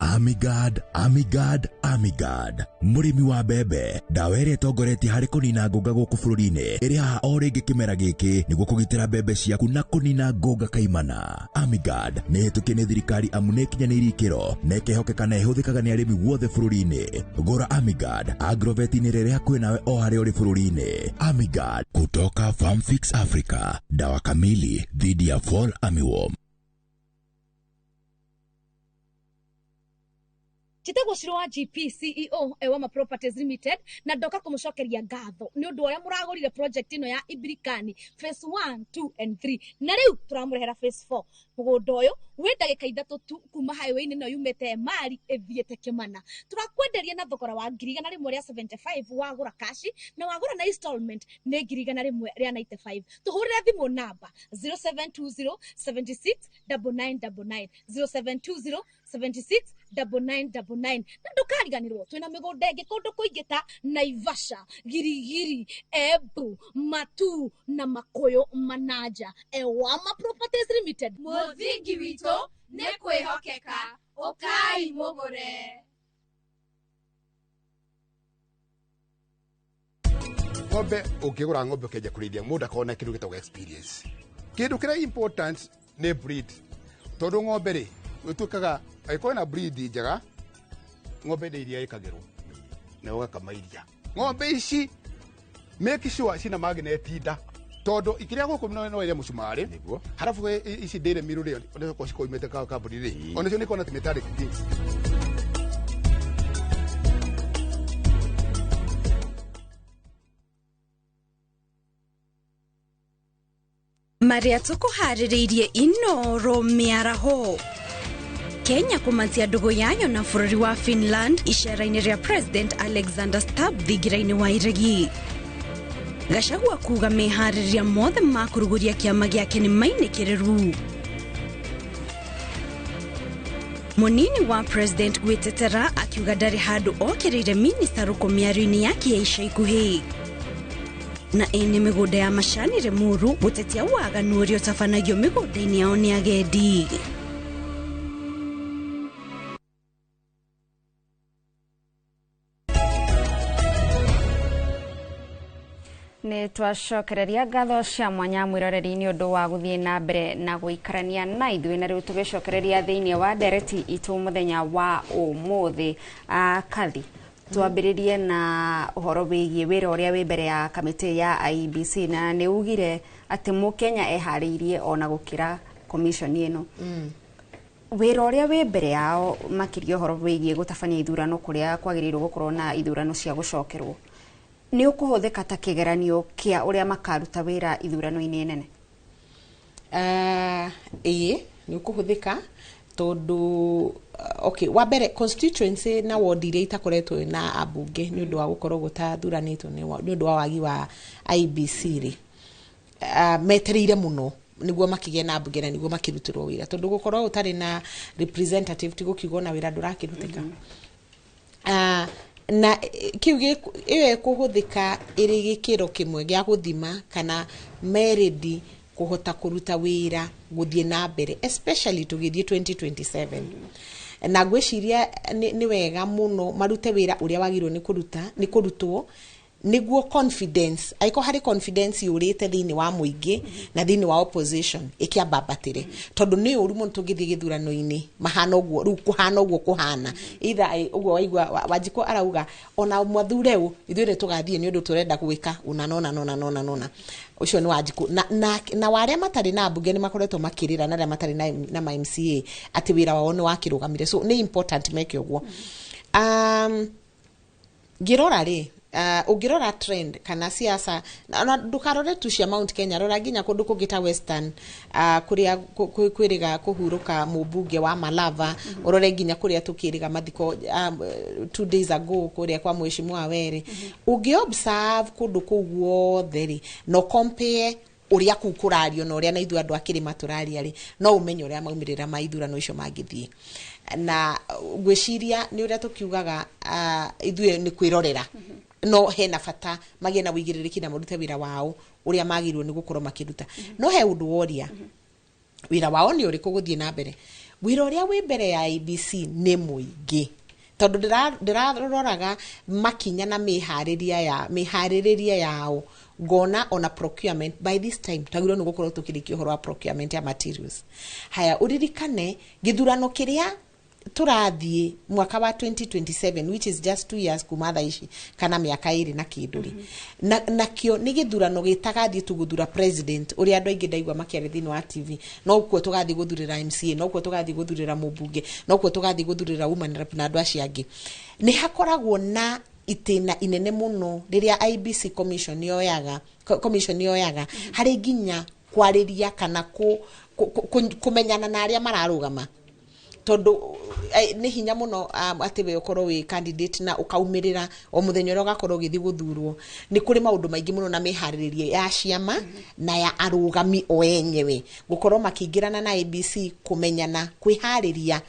Amigad, Amigad, Amigad, mũrĩmi wa mbembe, ndawa ĩrĩa ĩtongoretie harĩ kũnina ngũnga gũkũ bũrũri-inĩ ĩrĩ haha o rĩngĩ kĩmera gĩkĩ nĩguo kũgitĩra mbembe ciaku na kũnina ngũnga kaimana. Amigad nĩ ĩhĩtũkie nĩ thirikari amu nĩ ĩkinyanĩirie ikĩro na ĩkehokeka na ĩhũthĩkaga nĩ arĩmi guothe bũrũri-inĩ. Gũra Amigad agrovet-inĩ rĩrĩa hakuhĩ nawe o harĩa ũrĩ bũrũri-inĩ. Amigad kutoka Farmfix Africa, dawa kamili dhidi ya fall armyworm. Njĩtagwo Shiro wa GP, CEO Ewama Properties Limited, na ndoka kũmũcokeria ngatho nĩ ũndũ ũrĩa mũragũrire project ĩno ya Ibirikani phase 1, 2 and 3, na rĩu tũramũrehera phase 4. Mũgũnda ũyũ wĩ ndagĩka 3 tu kuma highway-inĩ ĩno yumĩte Emali ĩthiĩte Kĩmana. Tũrakwenderia na thogora wa 175,000 wagũra kashi, na wagũra na installment nĩ 195,000. Tũhũrĩre thimũ namba 0720 76 9999, 0720 76 9999. Na ndũkariganĩrwo twĩna mĩgũnda ĩngĩ kũndũ kũingĩ ta Naivasha, Girigiri, Embu, Matu na Makuyu Manaja. Ewama Properties Limited. Mũthingi witũ nĩ kwĩhokeka, ũkai mũgũre. Ng'ombe, ũngĩgũra ng'ombe ũkĩanjia kũrĩithia, mũndũ akorwo na kĩndũ gĩtagwo experience. Kĩndũ kĩrĩa important nĩ breed, tondũ ng'ombe rĩ ĩtuĩkaga angĩkorwo na breed njega, ng'ombe nĩ iria ĩkagĩrwo na ũgakama iria. Ng'ombe ici make sure cina magnet nda, tondũ ikĩrĩa gũkũ no ĩrĩa mũcumarĩ, harabu ici dairy meal rĩ, onacio cikoimĩte kambuni rĩ, onacio nĩ ikoragwo na metallic things. Marĩa tũkũharĩrĩirie Inoro mĩaraho. Kenya kũmatia ndũgũ yayo na bũrũri wa Finland icera-inĩ rĩa President Alexander Stubb thingira-inĩ wa iregi. Gachagua kuga meharĩrĩria mothe ma kũrugũria kĩama gĩake nĩ mainĩkĩrĩru. Mũnini wa President gwĩtetera akiuga ndarĩ handũ okĩrĩire minista Ruku mĩario-inĩ yake ya ica ikuhĩ. Na ene mĩgũnda ya macani Limuru gũtetia waganu ũrĩa ũtabanagio mĩgũnda-inĩ yao nĩ agendi. Nĩ twacokereria ngatho cia mwanya mwĩroreri nĩ ũndũ wa gũthiĩ na mbere na gũikarania na ithuĩ, na rĩu tũgĩcokereria thĩinĩ wa ndereti itũ mũthenya wa ũmũthĩ. Kathi, twambĩrĩrie na ũhoro wĩgiĩ wĩra ũrĩa wĩ mbere ya kamĩtĩ ya IEBC, na nĩ ugire atĩ mũkenya eharĩirie ona gũkĩra commission ĩno, wĩra ũrĩa wĩ mbere yao makĩria ũhoro wĩgiĩ gũtabania ithurano kũrĩa kwagĩrĩirwo gũkorwo na ithurano cia gũcokerwo nĩ ũkũhũthĩka ta kĩgeranio kĩa ũrĩa makaruta wĩra ithurano-inĩ nene? Ĩĩ, nĩ ũkũhũthĩka tondũ okay, wa mbere constituency na ward iria itakoretwo na ambunge nĩ ũndũ wa gũkorwo gũtathuranĩtwo nĩ ũndũ wa wagi wa IEBC rĩ, metereire mũno nĩguo makĩgĩe na mbunge na nĩguo makĩrutĩrwo wĩra, tondũ gũkorwo ũtarĩ na representative ti gũkiuga ona wĩra ndũrakĩrutĩka. Na kĩu ĩyo ĩkũhũthĩka ĩrĩ gĩkĩro kĩmwe gĩa gũthima kana meredi kũhota kũruta wĩra gũthiĩ na mbere, especially tũgĩthiĩ 2027. Na ngwĩciria nĩ wega mũno marute wĩra ũrĩa wagĩrĩirwo nĩ kũruta nĩ kũrutwo nĩguo confidence, angĩkorwo harĩ confidence yũrĩte thĩinĩ wa mũingĩ na thĩinĩ wa opposition, ĩkĩambambatĩre, tondũ nĩ ũru mũno tũngĩthiĩ gĩthurano-inĩ mahana ũguo rĩu kũhana ũguo kũhana either ũguo waigua Wanjikũ arauga ona mwathure ũ ithuĩ nĩ tũgathiĩ nĩ ũndũ tũrenda gwĩka ũna nona nona nona nona. Ũcio nĩ Wanjikũ na wa arĩa matarĩ na mbunge nĩ makoretwo makĩrĩra na arĩa matarĩ na ma MCA atĩ wĩra wao nĩ wakĩrũgamire, so nĩ important meke ũguo. Ngĩrora rĩ, ũngĩrora trend kana siasa na ndũkarore tu cia Mount Kenya, rora nginya kũndũ kũngĩ ta Western, kũrĩa kwĩrĩga kũhurũka mũmbunge wa Malava, ũrore nginya kũrĩa tũkĩrĩga mathiko 2 days ago kũrĩa kwa Mheshimiwa Were. Ũngĩ observe kũndũ kũu guothe rĩ, no compare ũrĩa kũu kũrario na ũrĩa na ithuĩ andũ a kĩrĩma tũraria rĩ, no ũmenye ũrĩa maumĩrĩra ma ithurano icio mangĩthiĩ. Na ngwĩciria nĩ ũrĩa tũkiugaga, ithuĩ nĩ kwĩrorera, no hena bata magĩe na wĩigĩrĩrĩki na marute wĩra wao ũrĩa magĩrĩirwo nĩ gũkorwo makĩruta. No he ũndũ woria, wĩra wao nĩ ũrĩkũ gũthiĩ na mbere? Wĩra ũrĩa wĩ mbere ya IEBC nĩ mũingĩ, tondũ ndĩraroraga makinya na mĩharĩrĩria yao ngona ona procurement, by this time twagĩrĩirwo nĩ gũkorwo tũkĩrĩkia ũhoro wa procurement ya materials. Haya, ũririkane gĩthurano kĩrĩa tũrathiĩ mwaka wa 2027, which is just 2 years kuma thaa ici kana mĩaka 2 na kĩndũ rĩ, na nakĩo nĩ gĩthurano gĩtagathiĩ tu gũthura president ũrĩa andũ aingĩ ndaigua makĩaria thĩinĩ wa TV. No kuo tũgathiĩ gũthurĩra MCA, no kuo tũgathiĩ gũthurĩra mũmbunge, no kuo tũgathiĩ gũthurĩra woman rep na andũ acio angĩ. Nĩ hakoragwo na itĩna inene mũno rĩrĩa IEBC commission yoyaga commission yoyaga harĩ nginya kwarĩria kana kũmenyana na arĩa mararũgama, tondũ nĩ hinya mũno atĩ we ũkorwo wĩ candidate na ũkaumĩrĩra o mũthenya ũrĩa ũgakorwo ũgĩthiĩ gũthurwo. Nĩ kũrĩ maũndũ maingĩ mũno na mĩharĩrĩrie ya ciama na ya arũgami o enyewe gũkorwo makĩingĩrana na IEBC, kũmenyana, kwĩharĩria.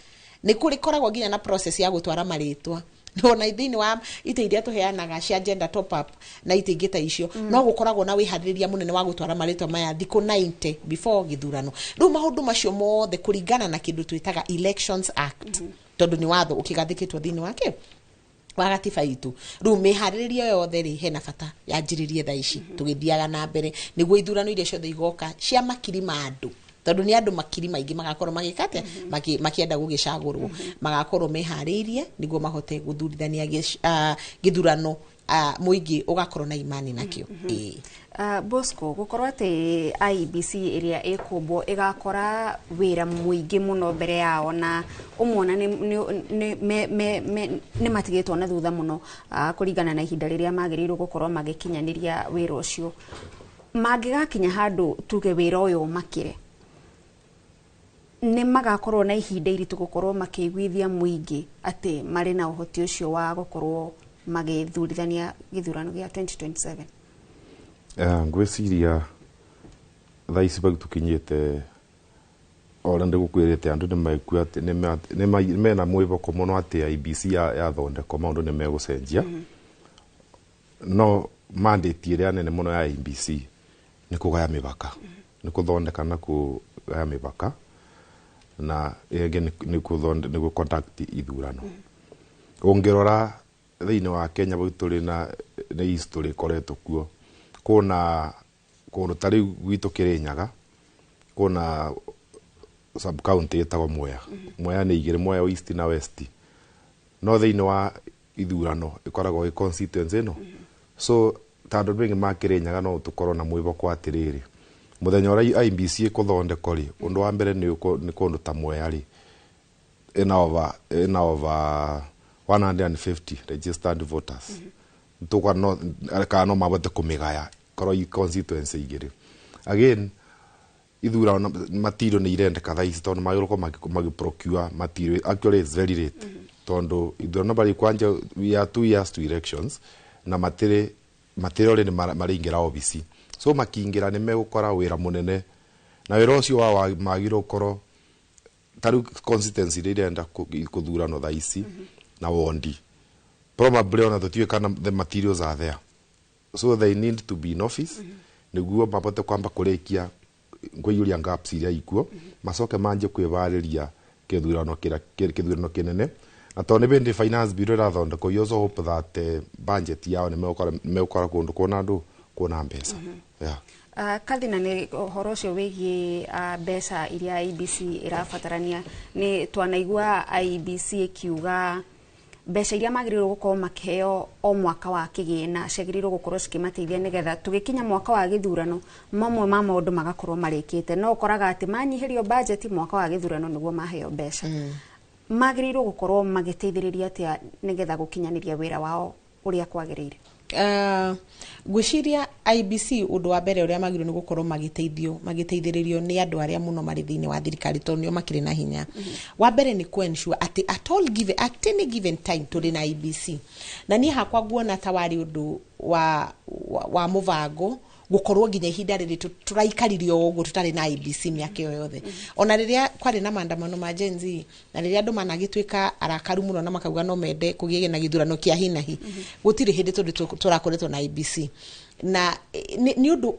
Nĩ kũrĩ koragwo nginya na process ya gũtwara marĩtwa ona thĩinĩ wa itĩ iria tũheanaga cia gender top up na itĩ ingĩ ta icio, no gũkoragwo na wĩharĩrĩria mũnene wa gũtwara marĩtwa maya thikũ 90 before gĩthurano. Rĩu maũndũ macio mothe kũringana na kĩndũ twĩtaga Elections Act, tondũ nĩ watho ũkĩgathĩkĩtwo thĩinĩ wake wa gatiba itũ. Rĩu mĩharĩrĩria yothe rĩ, hena bata yanjĩrĩrie thaa ici tũgĩthiaga na mbere nĩguo ithurano iria ciothe igoka cia makiri ma andũ, tondũ nĩ andũ makiri maingĩ magakorwo magĩka atĩa, makĩenda gũgĩcagũrwo, magakorwo meharĩirie nĩguo mahote gũthurithania gĩthurano, mũingĩ ũgakorwo na imani nakĩo. Ĩĩ. Bosco, gũkorwo atĩ IEBC ĩrĩa ĩkũmbwo ĩgakora wĩra mũingĩ mũno mbere yao na ũmona nĩ matigĩtwo na thutha mũno, kũringana na ihinda rĩrĩa magĩrĩirwo gũkorwo magĩkinyanĩria wĩra ũcio, mangĩgakinya handũ tuge wĩra ũyũ ũmakĩre, nĩ magakorwo na ihinda iritũ gũkorwo makĩiguithia mũingĩ atĩ marĩ na ũhoti ũcio wa gũkorwo magĩthurithania gĩthurano gĩa 2027? Ngwĩciria thaa ici bau tũkinyĩte o ũrĩa ndĩgũkwĩrĩte, andũ nĩ maigua atĩ mena mwĩhoko mũno atĩ IEBC yathondekwo maũndũ nĩ megũcenjia. No mandate ĩrĩa nene mũno ya IEBC nĩ kũgaya mĩbaka, nĩ kũthondeka na kũgaya mĩbaka, na ĩngĩ nĩ gũ conduct ithurano. Ũngĩrora thĩinĩ wa Kenya bau tũrĩ na nĩ history ĩkoretwo kuo kũna kũndũ ta rĩu gwitũ Kĩrĩnyaga kũna sub county ĩtagwo Mwea. Mwea nĩ igĩrĩ, Mwea East na West, no thĩinĩ wa ithurano ĩkoragwo ĩ constituency ĩno. So ta andũ aingĩ ma Kĩrĩnyaga no tũkorwo na mwĩhoko atĩrĩrĩ, Muthenya uria IEBC ikuthondekwo ri, undu wa mbere ni kundu ta Mwea ri, ina over 150 registered voters. Tukwa no kana no mabote kumigaya korwo i constituency igiri. Again, ithurano material nĩ irendeka thaa ici, tondũ magĩrĩirwo magi procure material. Actually, it's very late, tondũ ithurano bari kwanja, we are 2 years to elections, na matiri material nĩ maraingĩra obici. So makingĩra nĩ megũkora wĩra mũnene, na wĩra ũcio wa magĩrĩirwo gũkorwo ta rĩu constituency iria irenda kũthurano thaa ici na wondi, probably ona tũtiũĩ kana the materials are there. So they need to be in office nĩguo mabote kwamba kũrĩkia kũiyũria gaps iria ikuo, macoke manjie kwĩvarĩria kĩthurano kĩrĩa kĩthurano kĩnene. Na tondũ nĩ bĩndĩ finance bill ĩrathondekwo, you also hope that budget yao nĩ megũkora kũndũ kuona andũ kuona mbeca, yeah. Kathina, nĩ ũhoro ũcio wĩgiĩ mbeca iria IEBC ĩrabatarania, nĩ twanaigua IEBC ĩkiuga mbeca iria magĩrĩirwo gũkorwo makĩheo o mwaka wa kĩgĩna ciagĩrĩirwo gũkorwo cikĩmateithia nĩgetha tũgĩkinya mwaka wa gĩthurano mamwe ma maũndũ magakorwo marĩkĩte. No ũkoraga atĩ manyihĩrio budget mwaka wa gĩthurano nĩguo maheo mbeca. Magĩrĩirwo gũkorwo magĩteithĩrĩria atĩa nĩgetha gũkinyanĩria wĩra wao ũrĩa kwagĩrĩire? Ngwĩciria IEBC, ũndũ wa mbere ũrĩa magĩrĩirwo nĩ gũkorwo magĩteithio, magĩteithĩrĩrio nĩ andũ arĩa mũno marĩ thĩinĩ wa thirikari, tondũ nĩo makĩrĩ na hinya. Wa mbere nĩ kũ ensure atĩ at any given time tũrĩ na IEBC. Na niĩ hakwa nguona ta warĩ ũndũ wa mũbango gũkorwo nginya ihinda rĩrĩ tũraikarire o ũguo tũtarĩ na IEBC mĩaka ĩyo yothe, ona rĩrĩa kwarĩ na maandamano ma Gen Z, na rĩrĩa andũ managĩtuĩka arakaru mũno na makauga no mende kũgĩe na gĩthurano kĩa hinahi, gũtirĩ hĩndĩ tũndũ tũrakoretwo na IEBC. Na nĩ ũndũ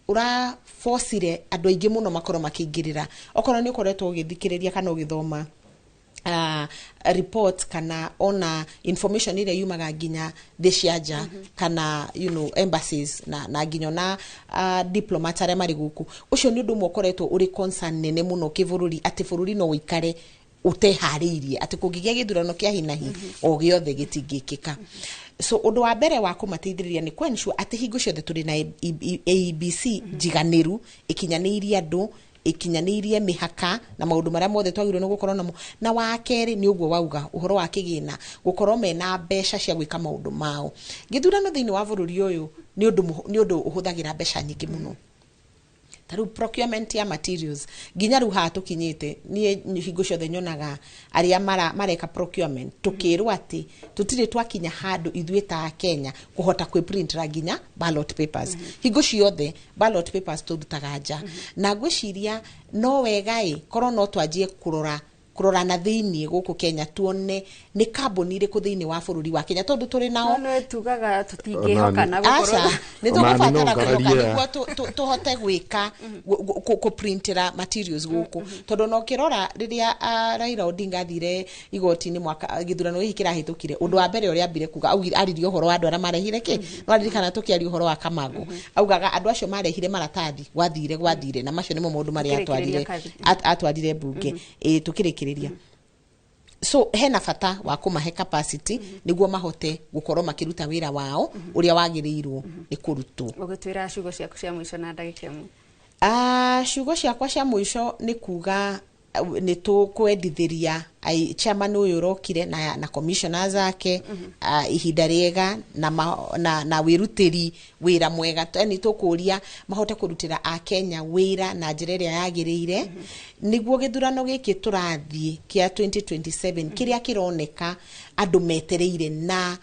ũra forcire andũ aingĩ mũno makorwo makĩingĩrĩra. Okorwo nĩ ũkoretwo ũgĩthikĩrĩria kana ũgĩthoma report kana ona information ĩrĩa yumaga nginya thĩ cia nja kana embassies na nginya ona diplomat arĩa marĩ gũkũ, ũcio nĩ ũndũ ũmwe ũkoretwo ũrĩ concern nene mũno kĩbũrũri, atĩ bũrũri no ũikare ũteharĩirie atĩ kũngĩgĩa gĩthurano kĩa hinahi o gĩothe gĩtingĩkĩka. So ũndũ wa mbere wa kũmateithĩrĩria nĩ kũ ensure atĩ hingo ciothe tũrĩ na IEBC njiganĩru, ĩkinyanĩirie andũ, ĩkinyanĩirie mĩhaka na maũndũ marĩa mothe twagĩrĩirwo nĩ gũkorwo namo. Na wa kerĩ nĩ ũguo wauga ũhoro wa kĩgĩna, gũkorwo mena mbeca cia gwĩka maũndũ mao. Gĩthurano thĩinĩ wa bũrũri ũyũ nĩ ũndũ ũhũthagĩra mbeca nyingĩ mũno, ta rĩu procurement ya materials. Nginya rĩu haha tũkinyĩte, niĩ hingo ciothe nyonaga arĩa mareka procurement tũkĩrwo atĩ tũtirĩ twakinya handũ ithuĩ ta Kenya kũhota kwĩprintera nginya ballot papers. Hingo ciothe ballot papers tũrutaga nja. Na ngwĩciria no wega ĩ korwo no twanjie kũrora na thĩiniĩ gũkũ Kenya, tuone nĩ kambuni irĩkũ thĩinĩ wa bũrũri wa Kenya, tondũ tũrĩ nao. No tugaga tũtingĩhokana Aca, gũkorwo nĩ Ona tũgũbatara no kwĩhoka ngararie. nĩguo tũhote gwĩka kũprintĩra materials gũkũ, tondũ na ũkĩrora rĩrĩa Raila Odinga athire igoti-inĩ mwaka gĩthurano gĩkĩ kĩrahĩtũkire, ũndũ wa mbere ũrĩa ambire kuga, augire, aririe ũhoro wa andũ arĩa marehire kĩ, no aririkana tũkĩaria ũhoro wa Kamango, augaga andũ acio marehire maratathi gwathire, na macio nĩmo maũndũ marĩa Tũkĩrĩkĩrĩria, atwarire Kathi. Atwarire mbunge. Ĩ tũkĩrĩkĩrĩria, so hena bata wa kũmahe capacity nĩguo mahote gũkorwo makĩruta wĩra wao ũrĩa wagĩrĩirwo nĩ kũrutwo. Ũgĩtwĩra ciugo ciaku cia mũico na ndagĩka ĩmwe. Ciugo ciakwa cia mũico nĩ kuga nĩ tũkwendithĩria chairman ũyũ ũrokire na commissioners ake ihinda rĩega na wĩrutĩri wĩra mwega. Nĩ tũkũria mahote kũrutĩra akenya wĩra na njĩra ĩrĩa yagĩrĩire, nĩguo gĩthurano gĩkĩ tũrathiĩ kĩa 2027 kĩrĩa kĩroneka andũ metereire na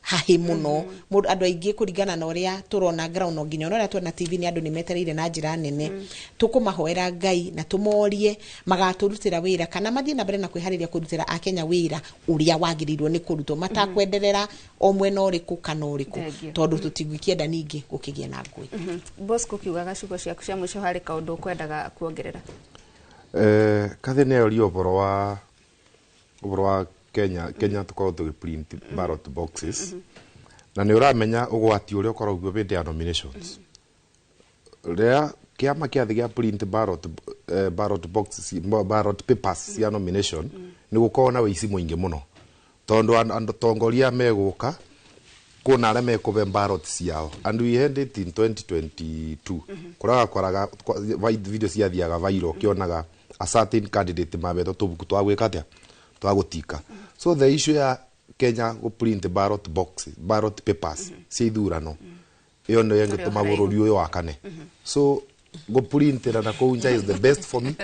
hahi mũno. Mũndũ, andũ aingĩ, kũringana na ũrĩa tũrona ground, no nginya ona ũrĩa tuona TV, nĩ andũ nĩ metereire na njĩra nene. Tũkũmahoera Ngai na tũmorie magatũrutĩra wĩra kana mathiĩ na mbere na kwĩharĩria kũrutĩra akenya wĩra ũrĩa wagĩrĩirwo nĩ kũrutwo, matakwenderera o mwena ũrĩkũ kana ũrĩkũ, Thank you. tondũ tũtingĩkĩenda ningĩ gũkĩgĩa na ngũĩ. Bosco, kiugaga ciugo ciaku cia mũico harĩ kaũndũ ũkwendaga kuongerera. Kathi nĩ oria ũhoro wa Kenya tũkorwo tũgĩ ballot boxes, na nĩ ũramenya ũgwati ũrĩa ũkoragwo hĩndĩ ya nominations, rĩrĩa kĩama kĩathi gĩa print ballot boxes, ballot papers cia nomination, nĩ gũkoragwo na wĩici mũingĩ mũno, tondũ andũ tongoria megũka Kuona arĩa mekũbe ballot ciao, and we had it in 2022 kũrĩa wakoraga video ciathiaga viral, ũkĩonaga a certain candidate mabetwo tũbuku twa gwĩka atĩa, twa gũtika. So the issue ya Kenya gũ print ballot box, ballot papers cia ithurano, ĩyo nĩyo ĩngĩtũma bũrũri ũyũ wakane. So gũprintĩra na kũu nja is the best for me,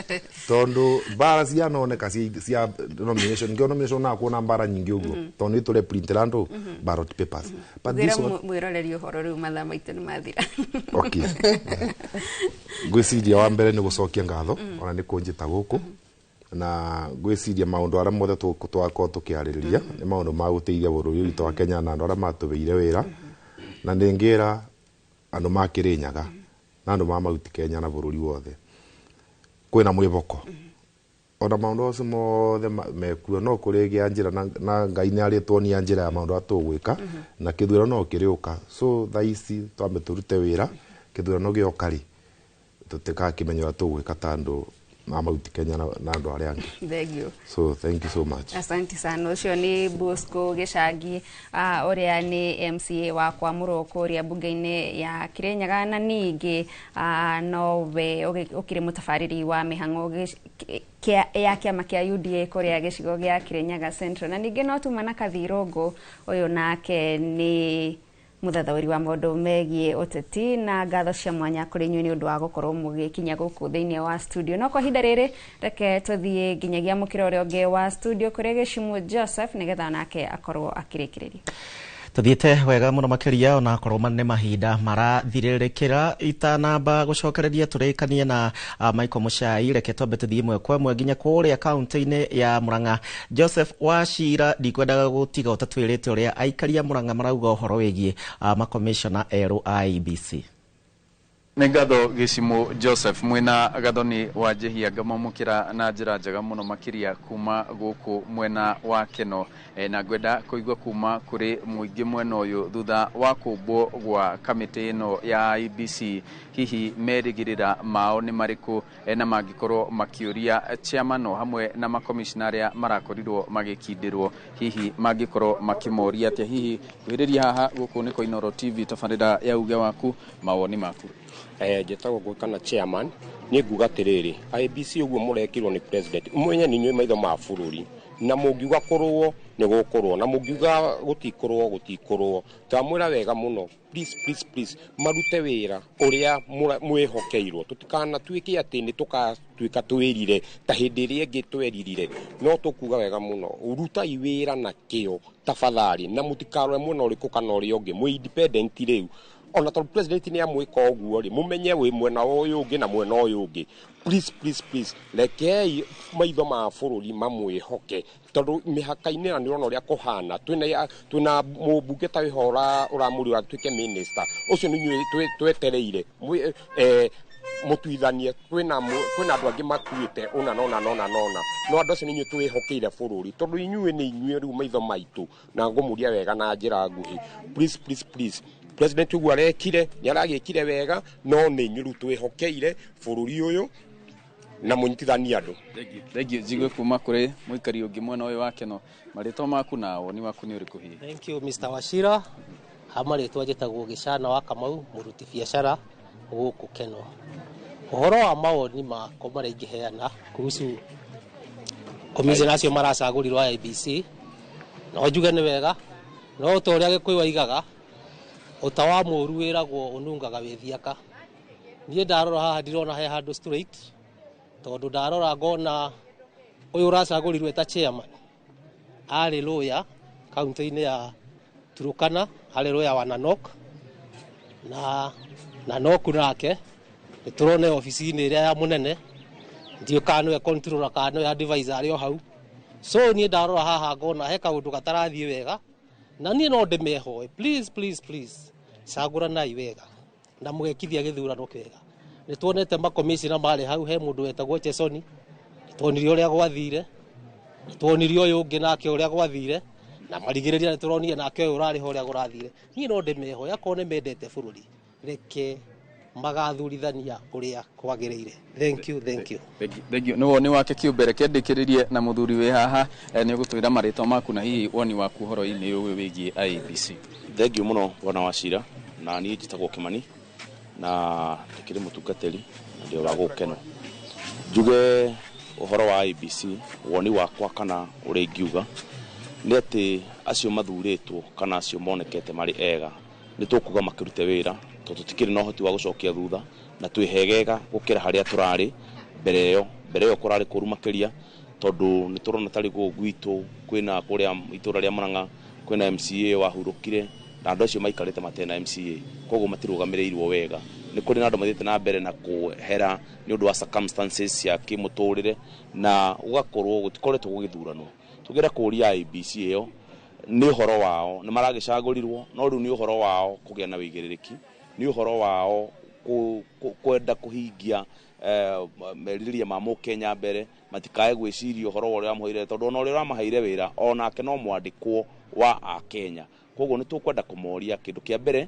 tondũ mbara cianoneka cia nomination, ngĩo nomination na kuona mbara nyingĩ ũguo tondũ nĩ tũreprintĩra andũ ballot papers. But this Thĩra one, mwĩroreri ũhoro rĩu, mathaa maitũ nĩ mathira. Okay, ngwĩciria wa mbere nĩ gũcokia ngatho ona nĩ kũnjĩta gũkũ, na ngwĩciria maũndũ arĩa mothe twakorwo tũkĩarĩrĩria nĩ maũndũ ma gũteithia bũrũri ũyũ witũ wa Kenya na andũ arĩa matũbeire wĩra, na nĩngĩra andũ ma Kĩrĩnyaga na andũ ma Mount Kenya na bũrũri wothe kwĩna mwĩboko ona maũndũ acio mothe mekuo no kũrĩgĩa njĩra na Ngai nĩ arĩtuonia njĩra ya maũndũ arĩa tũgwĩka, na kĩthurano no kĩrĩũka. So thaa ici twambe tũrute wĩra, kĩthurano gĩoka rĩ, tũtikakĩmenya ũrĩa tũgwĩka ta andũ ma Mount Kenya na andũ arĩa angĩ. Thank you. So thank you so much. Asante sana. Ũcio nĩ Bosco Gĩcangi, ũrĩa nĩ MCA wa Kwamũrwo kũrĩa mbunge-inĩ ya Kĩrĩnyaga, na ningĩ nowe ũkĩrĩ mũtabarĩri wa mĩhang'o ya kĩama kĩa UDA kũrĩa gĩcigo gĩa Kĩrĩnyaga Central. Na ningĩ no tuma na Kathirũngũ, ũyũ nake nĩ mũthathaũri wa maũndũ megiĩ ũteti. Na ngatho cia mwanya kũrĩ inyuĩ nĩ ũndũ wa gũkorwo mũgĩkinya gũkũ thĩinĩ wa studio. No kwa ihinda rĩrĩ, reke tũthiĩ nginyagia mũkĩra ũrĩa ũngĩ wa studio kũrĩ Gĩcimũ Joseph, nĩgetha nake akorwo akĩrĩkĩrĩria. Tuthiĩte wega mũno makĩria, onakorwo nĩ mahinda marathirĩrĩkĩra. Itanamba gũcokereria tũrĩkanie na Michael Mũchai, reke twambe tũthiĩ ĩmwe kwa ĩmwe nginya kũrĩa kaunti-inĩ ya Murang'a. Joseph Wachira, ndikwendaga gũtiga ũtatwĩrĩte ũrĩa aikari a Murang'a marauga ũhoro wĩgiĩ makomishona erũ a IEBC. Nĩ ngatho Gĩcimũ Joseph mwĩna Gathoni wa Njĩhia, ngamamũkĩra na njĩra njega mũno makĩria kuma gũkũ mwena wa Keno. Na ngwenda kũigua kuma kũrĩ mũingĩ mwena ũyũ thutha wa kũmbwo gwa kamĩtĩ ĩno ya IEBC, hihi merĩgĩrĩra mao nĩ marĩkũ, na mangĩkorwo makĩũria chairman o hamwe na makomishona arĩa marakorirwo magĩkindĩrwo, hihi mangĩkorwo makĩmoria atĩa? Hihi kwĩrĩria haha gũkũ nĩ kwa Inooro TV, tabarĩra ya uge waku, mawoni maku. Njĩtagwo Ngũĩ chairman. Niĩ nguga atĩrĩrĩ, IEBC ũguo mũrekirwo nĩ president, mwenye nĩ inyuĩ maitho ma bũrũri, na mũngiuga kũrũo nĩ gũkũrũo, na mũngiuga gũtikũrũo gũtikũrũo. Twamwĩra wega mũno, please, please, please, marute wĩra ũrĩa mwĩhokeirwo. Tũtikanatuĩke atĩ nĩ tũkatuĩka twĩrire ta hĩndĩ ĩrĩa ĩngĩ tweririre. No tũkuga wega mũno, rutai wĩra na kĩo tafadhali, na mũtikarore mwena ũrĩkũ kana ũrĩa ũngĩ, mwĩ independent rĩu. Ona tondũ president nĩ amwĩka ũguo rĩ, mũmenye wĩ mwena ũyũ ũngĩ na mwena ũyũ ũngĩ. Please, please, please, rekei maitho ma bũrũri mamwĩhoke, tondũ mĩhaka-inĩ na nĩ ũrona ũrĩa kũhana. Twĩna mũmbunge ta wĩho ũramũrĩra atuĩke minister, ũcio nĩ inyuĩ twetereire mũtuithanie. Kwĩna andũ angĩ makuĩte ũna nona nona nona, no andũ acio nĩ inyuĩ twĩhokeire bũrũri, tondũ inyuĩ nĩ inyuĩ rĩu maitho maitũ. Na ngũmũria wega na njĩra nguhĩ, please, please, please, president ũguo arekire nĩ aragĩkire wega, no nĩ inyuĩ rĩu twĩhokeire bũrũri ũyũ, na mũnyitithanie andũ. Thank you. Njigue kuma kũrĩ mũikari ũngĩ mwena ũyũ wa Keno, marĩtwa maku na woni waku nĩ ũrĩkũ hihi? Thank you, Mr. Wachira. Ha marĩtwa njĩtagwo Gĩcana wa Kamau, mũruti biacara gũkũ Keno. Ũhoro wa mawoni makwa marĩa ingĩheana kuhusu commissioner acio maracagũrirwo a IEBC, no njuge nĩ wega, no ta ũrĩa Gĩkũyũ aigaga, ũta wa mũru wĩragwo ũnungaga wĩ thiaka. Niĩ ndarora haha ndirona he handũ straight, tondũ ndarora ngona ũyũ ũracagũrirwo ta chairman arĩ lawyer kaunti-inĩ ya Turukana, arĩ lawyer wa Nanok, na Nanok nake nĩ tũrona obici-inĩ ĩrĩa ya mũnene, ndiũ kana nĩwe controller kana nĩwe advisor arĩ o hau. So niĩ ndarora haha ngona he kaũndũ gatarathiĩ wega, na niĩ no ndĩmehoe, please, please, please, cagũranai wega na mũgekithia gĩthurano kĩega. Nĩ tuonete makomishona marĩ hau, he mũndũ wetagwo Chesoni, nĩ tuonire ũrĩa gwathire, nĩ tuonire ũyũ ũngĩ nake ũrĩa gwathire, na marigĩrĩria nĩ tũronire nake ũyũ ũrarĩ ho ũrĩa kũrathire. Niĩ no ndĩmehoe, akorwo nĩ mendete bũrũri, reke Magathurithania ũrĩa kwagĩrĩire. Thank you, thank you. Thank you. Nĩ woni wake kĩũmbe. Reke ndĩkĩrĩrie na mũthuri wĩ haha. Nĩ ũgũtwĩra marĩtwa maku na hihi woni waku ũhoro-inĩ ũyũ wĩgiĩ IEBC. Thengiũ mũno, bwana Wacira. Na niĩ njĩtagwo Kĩmani na ndĩkĩrĩ mũtungatĩri na ndĩ wa gũkeno. Njuge ũhoro wa IEBC, woni wakwa kana ũrĩa ingiuga nĩ atĩ acio mathurĩtwo kana acio monekete marĩ ega, nĩ tũkuga makĩrute wĩra, tondũ tũtikĩrĩ na ũhoti wa gũcokia thutha na twĩ hegega gũkĩra harĩa tũrarĩ mbere ĩyo. Mbere ĩyo kũrarĩ kũru makĩria, tondũ nĩ tũrona tarĩ gũkũ gwitũ kwĩna kũrĩa itũra rĩa Murang'a kwĩna MCA wahurũkire, na andũ acio maikarĩte matarĩ na MCA, koguo matirũgamĩrĩirwo wega. Nĩ kũrĩ na andũ mathiĩte na mbere na kũhera nĩ ũndũ wa circumstances cia kĩmũtũrĩre, na gũgakorwo gũtikoretwo gũgĩthuranwo. Tũngĩenda kũũria IEBC ĩyo nĩ ũhoro wao, nĩ maragĩcagũrirwo, no rĩu nĩ ũhoro wao kũgĩa na wĩigĩrĩrĩki, nĩ ũhoro wao kwenda kũhingia merirĩria ma mũkenya mbere, matikae gwĩciria ũhoro wa ũrĩa wamũheire, tondũ ona ũrĩa ũramaheire wĩra onake no mwandĩkwo wa akenya. Koguo nĩ tũkwenda kũmoria kĩndũ kĩa mbere,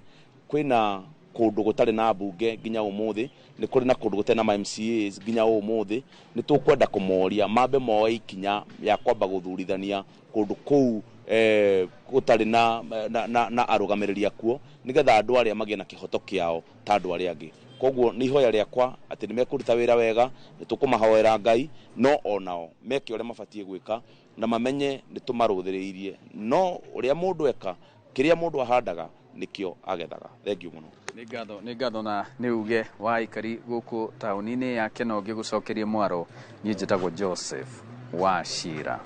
kwĩna kũndũ gũtarĩ na mbunge nginya ũmũthĩ, nĩ kũrĩ na kũndũ gũtarĩ na ma MCAs nginya ũmũthĩ. Nĩ tũkwenda kũmoria mambe moe ikinya ya kwamba gũthurithania kũndũ kũu gũtarĩ na arũgamĩrĩri akuo, nĩgetha andũ arĩa magĩe na kĩhoto kĩao ta andũ arĩa angĩ. Koguo nĩ ihoya rĩakwa atĩ nĩ mekũruta wĩra wega, nĩ tũkũmahoera Ngai, no onao meke ũrĩa mabatiĩ gwĩka na mamenye nĩ tũmarũthĩrĩirie, no ũrĩa mũndũ eka, kĩrĩa mũndũ ahandaga nĩkĩo agethaga. Thengiũ mũno. Nĩ ngatho, nĩ ngatho, na nĩ uge wa aikari gũkũ taũni-inĩ ya Keno ngĩgũcokeria mwaro. Niĩ njĩtagwo Joseph Wachira.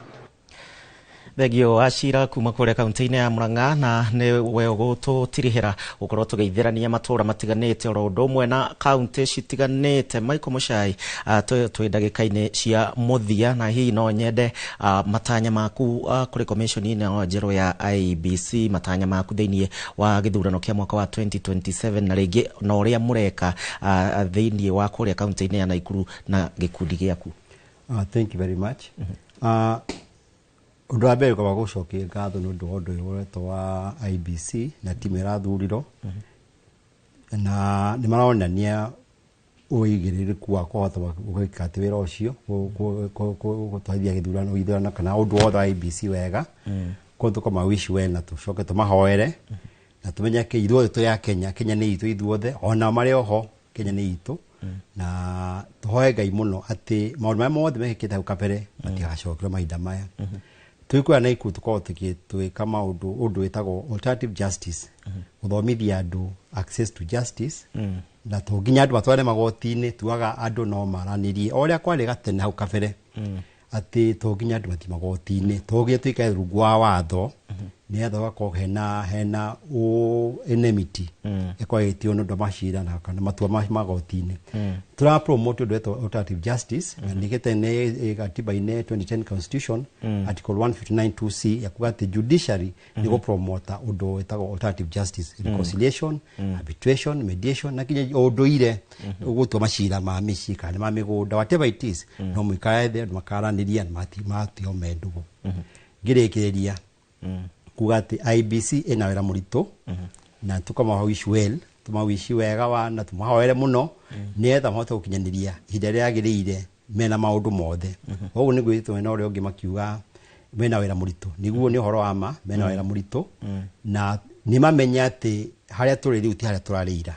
Thengio Wachira kuma kũrĩa kaunti-inĩ ya Murang'a, na nĩ we ũgũtũtirihĩra gũkorwo tũgĩithĩrania matũra matiganĩte oro ũndũ ũmwe na kaunti citiganĩte. Michael Muchai, twĩ ndagĩka-inĩ cia mũthia, na hihi no nyende matanya maku kũrĩ commission ĩno njerũ ya IEBC, matanya maku thĩinĩ wa gĩthurano kĩa mwaka wa 2027, na rĩngĩ na ũrĩa mũreka thĩinĩ wa kũrĩa kaunti-inĩ ya Nakuru na gĩkundi gĩaku. Thank you very much. Ũndũ wa mbere kwamba gũcokia ngatho nĩ ũndũ wa ũndũ ũyũ ũretwo wa IEBC na timu ĩrathurirwo, na nĩ maronania ũigĩrĩrĩku wa kũhota gwĩka atĩ wĩra ũcio gũtwarithia gĩthurano kana ũndũ wothe wa IEBC wega. Koguo tũkama wish well na tũcoke tũmahoere na tũmenye atĩ ithuothe tũrĩ a Kenya. Kenya nĩ itũ ithuothe, ona marĩ oho Kenya nĩ itũ, na tũhoe Ngai mũno atĩ maũndũ marĩa mothe mekĩkĩte hau kabere matigacokerwo mahinda maya. Twĩ kũrĩa Nakuru tũkoragwo tũgĩka maũndũ ũndũ wĩtagwo alternative justice, gũthomithia andũ access to justice, na to nginya andũ matware magoti-inĩ, tugaga andũ no maranĩrie o ũrĩa kwarĩ gatene hau kabere, atĩ to nginya andũ mathiĩ magoti-inĩ, to nginya tũikare rungu wa watho nĩgetha gũgakorwo hena enmity ĩkorwo ĩgĩtio nĩ ũndũ wa macira na kana matua ma magoti-inĩ. Tũra promote ũndũ wetwo alternative justice, na nĩkĩte nĩ gatiba-inĩ 2010 constitution, article 159 2c ya kuga atĩ judiciary nĩ gũpromota ũndũ wĩtagwo alternative justice, reconciliation, arbitration, mediation, na nginya ũndũire gũtua macira ma mĩciĩ kana nĩ ma mĩgũnda, whatever it is, no mũikare thĩ andũ makaranĩria na matio me ndũgũ. Ngĩrĩkĩrĩria kuga atĩ IEBC ĩna wĩra mũritũ, na tũkama wish well, tũmawishi wega wa na tũmahoere mũno nĩgetha mahote gũkinyanĩria ihinda rĩrĩa rĩagĩrĩire mena maũndũ mothe. Koguo nĩ gwĩtwo mwena ũrĩa ũngĩ makiuga mena wĩra mũritũ, nĩguo nĩ ũhoro wa ma, mena wĩra mũritũ, na nĩ mamenya atĩ harĩa tũrĩ rĩu ti harĩa tũrarĩ ira,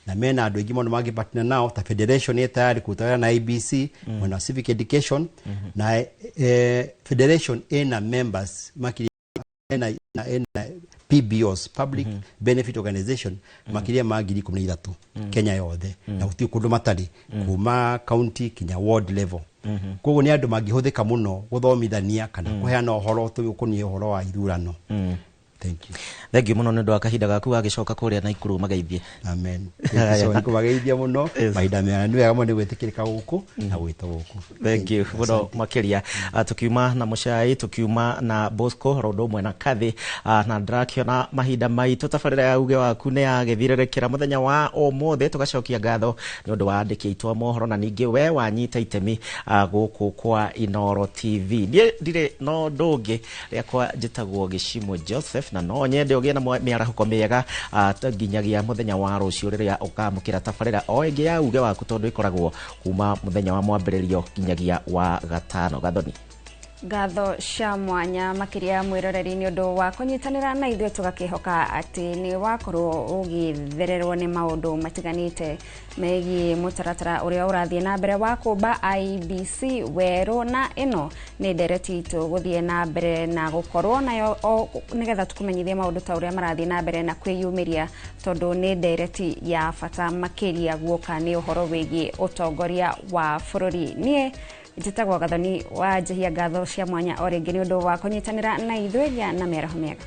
na mena andũ aingĩ mũno mangĩbatana nao ta federation ĩ tayari kũruta wĩra na IEBC mwena wa civic education, na federation ĩna members makĩria ena PBOs, public benefit organization, makĩria ma 13,000 Kenya yothe, na gũtirĩ kũndũ matarĩ kuma county kinya ward level. Koguo nĩ andũ mangĩhũthĩka mũno gũthomithania kana kũheana ũhoro tũgũkoniĩ ũhoro wa ithurano. Thank you. Thank you mũno nĩ ũndũ wa kahinda gaku gagĩcoka kũrĩa Nakuru mageithie. Amen. Thank you so nĩkũmageithia mũno. Mahinda mega, nĩ wega mũno nĩ gwĩtĩkĩrĩka gũkũ na gwĩtwo gũkũ. Thank you mũno makĩria. Tukiuma na Muchai, tukiuma na Bosco ro ũndũ ũmwe na Kathi, na ndĩrakĩona mahinda maitũ tabarĩra ya uge waku nĩ yagĩthirĩrĩkĩra mũthenya wa ũmũthĩ. Tũgacokia ngatho nĩ ũndũ wa andĩki aitũ a mohoro na ningĩ we wanyita itemi gũkũ kwa Inooro TV. Niĩ ndirĩ na ũndũ ũngĩ, rĩakwa njĩtagwo Gĩcimo Joseph. Joseph, na no nyende ũgĩe na mĩarahũko mĩega nginyagia mũthenya wa rũciũ rĩrĩa ũkamũkĩra tabarĩra o ĩngĩ ya uge waku, tondũ ĩkoragwo kuma mũthenya wa mwambĩrĩrio nginyagia wa gatano. Gathoni. Ngatho cia mwanya makiria mwiroreri nĩ ũndũ wa kũnyitanĩra na ithuĩ, tũgakĩhoka atĩ nĩ wakorwo ũgĩthererwo nĩ maũndũ matiganĩte megiĩ mũtaratara ũrĩa ũrathiĩ na mbere wa kũmba IEBC werũ, na ĩno nĩ ndereti itũ gũthiĩ na mbere na gũkorwo nayo o nĩgetha tũkũmenyithie maũndũ ta ũrĩa marathiĩ na mbere na kwĩyumĩria, tondũ nĩ ndereti ya bata makĩria guoka nĩ ũhoro wĩgiĩ ũtongoria wa bũrũri. Niĩ njĩtagwo Gathoni wa Njehia, ngatho cia mwanya o rĩngĩ nĩ ũndũ wa kũnyitanĩra na ithuĩ. Gĩa na mĩaraho mĩega.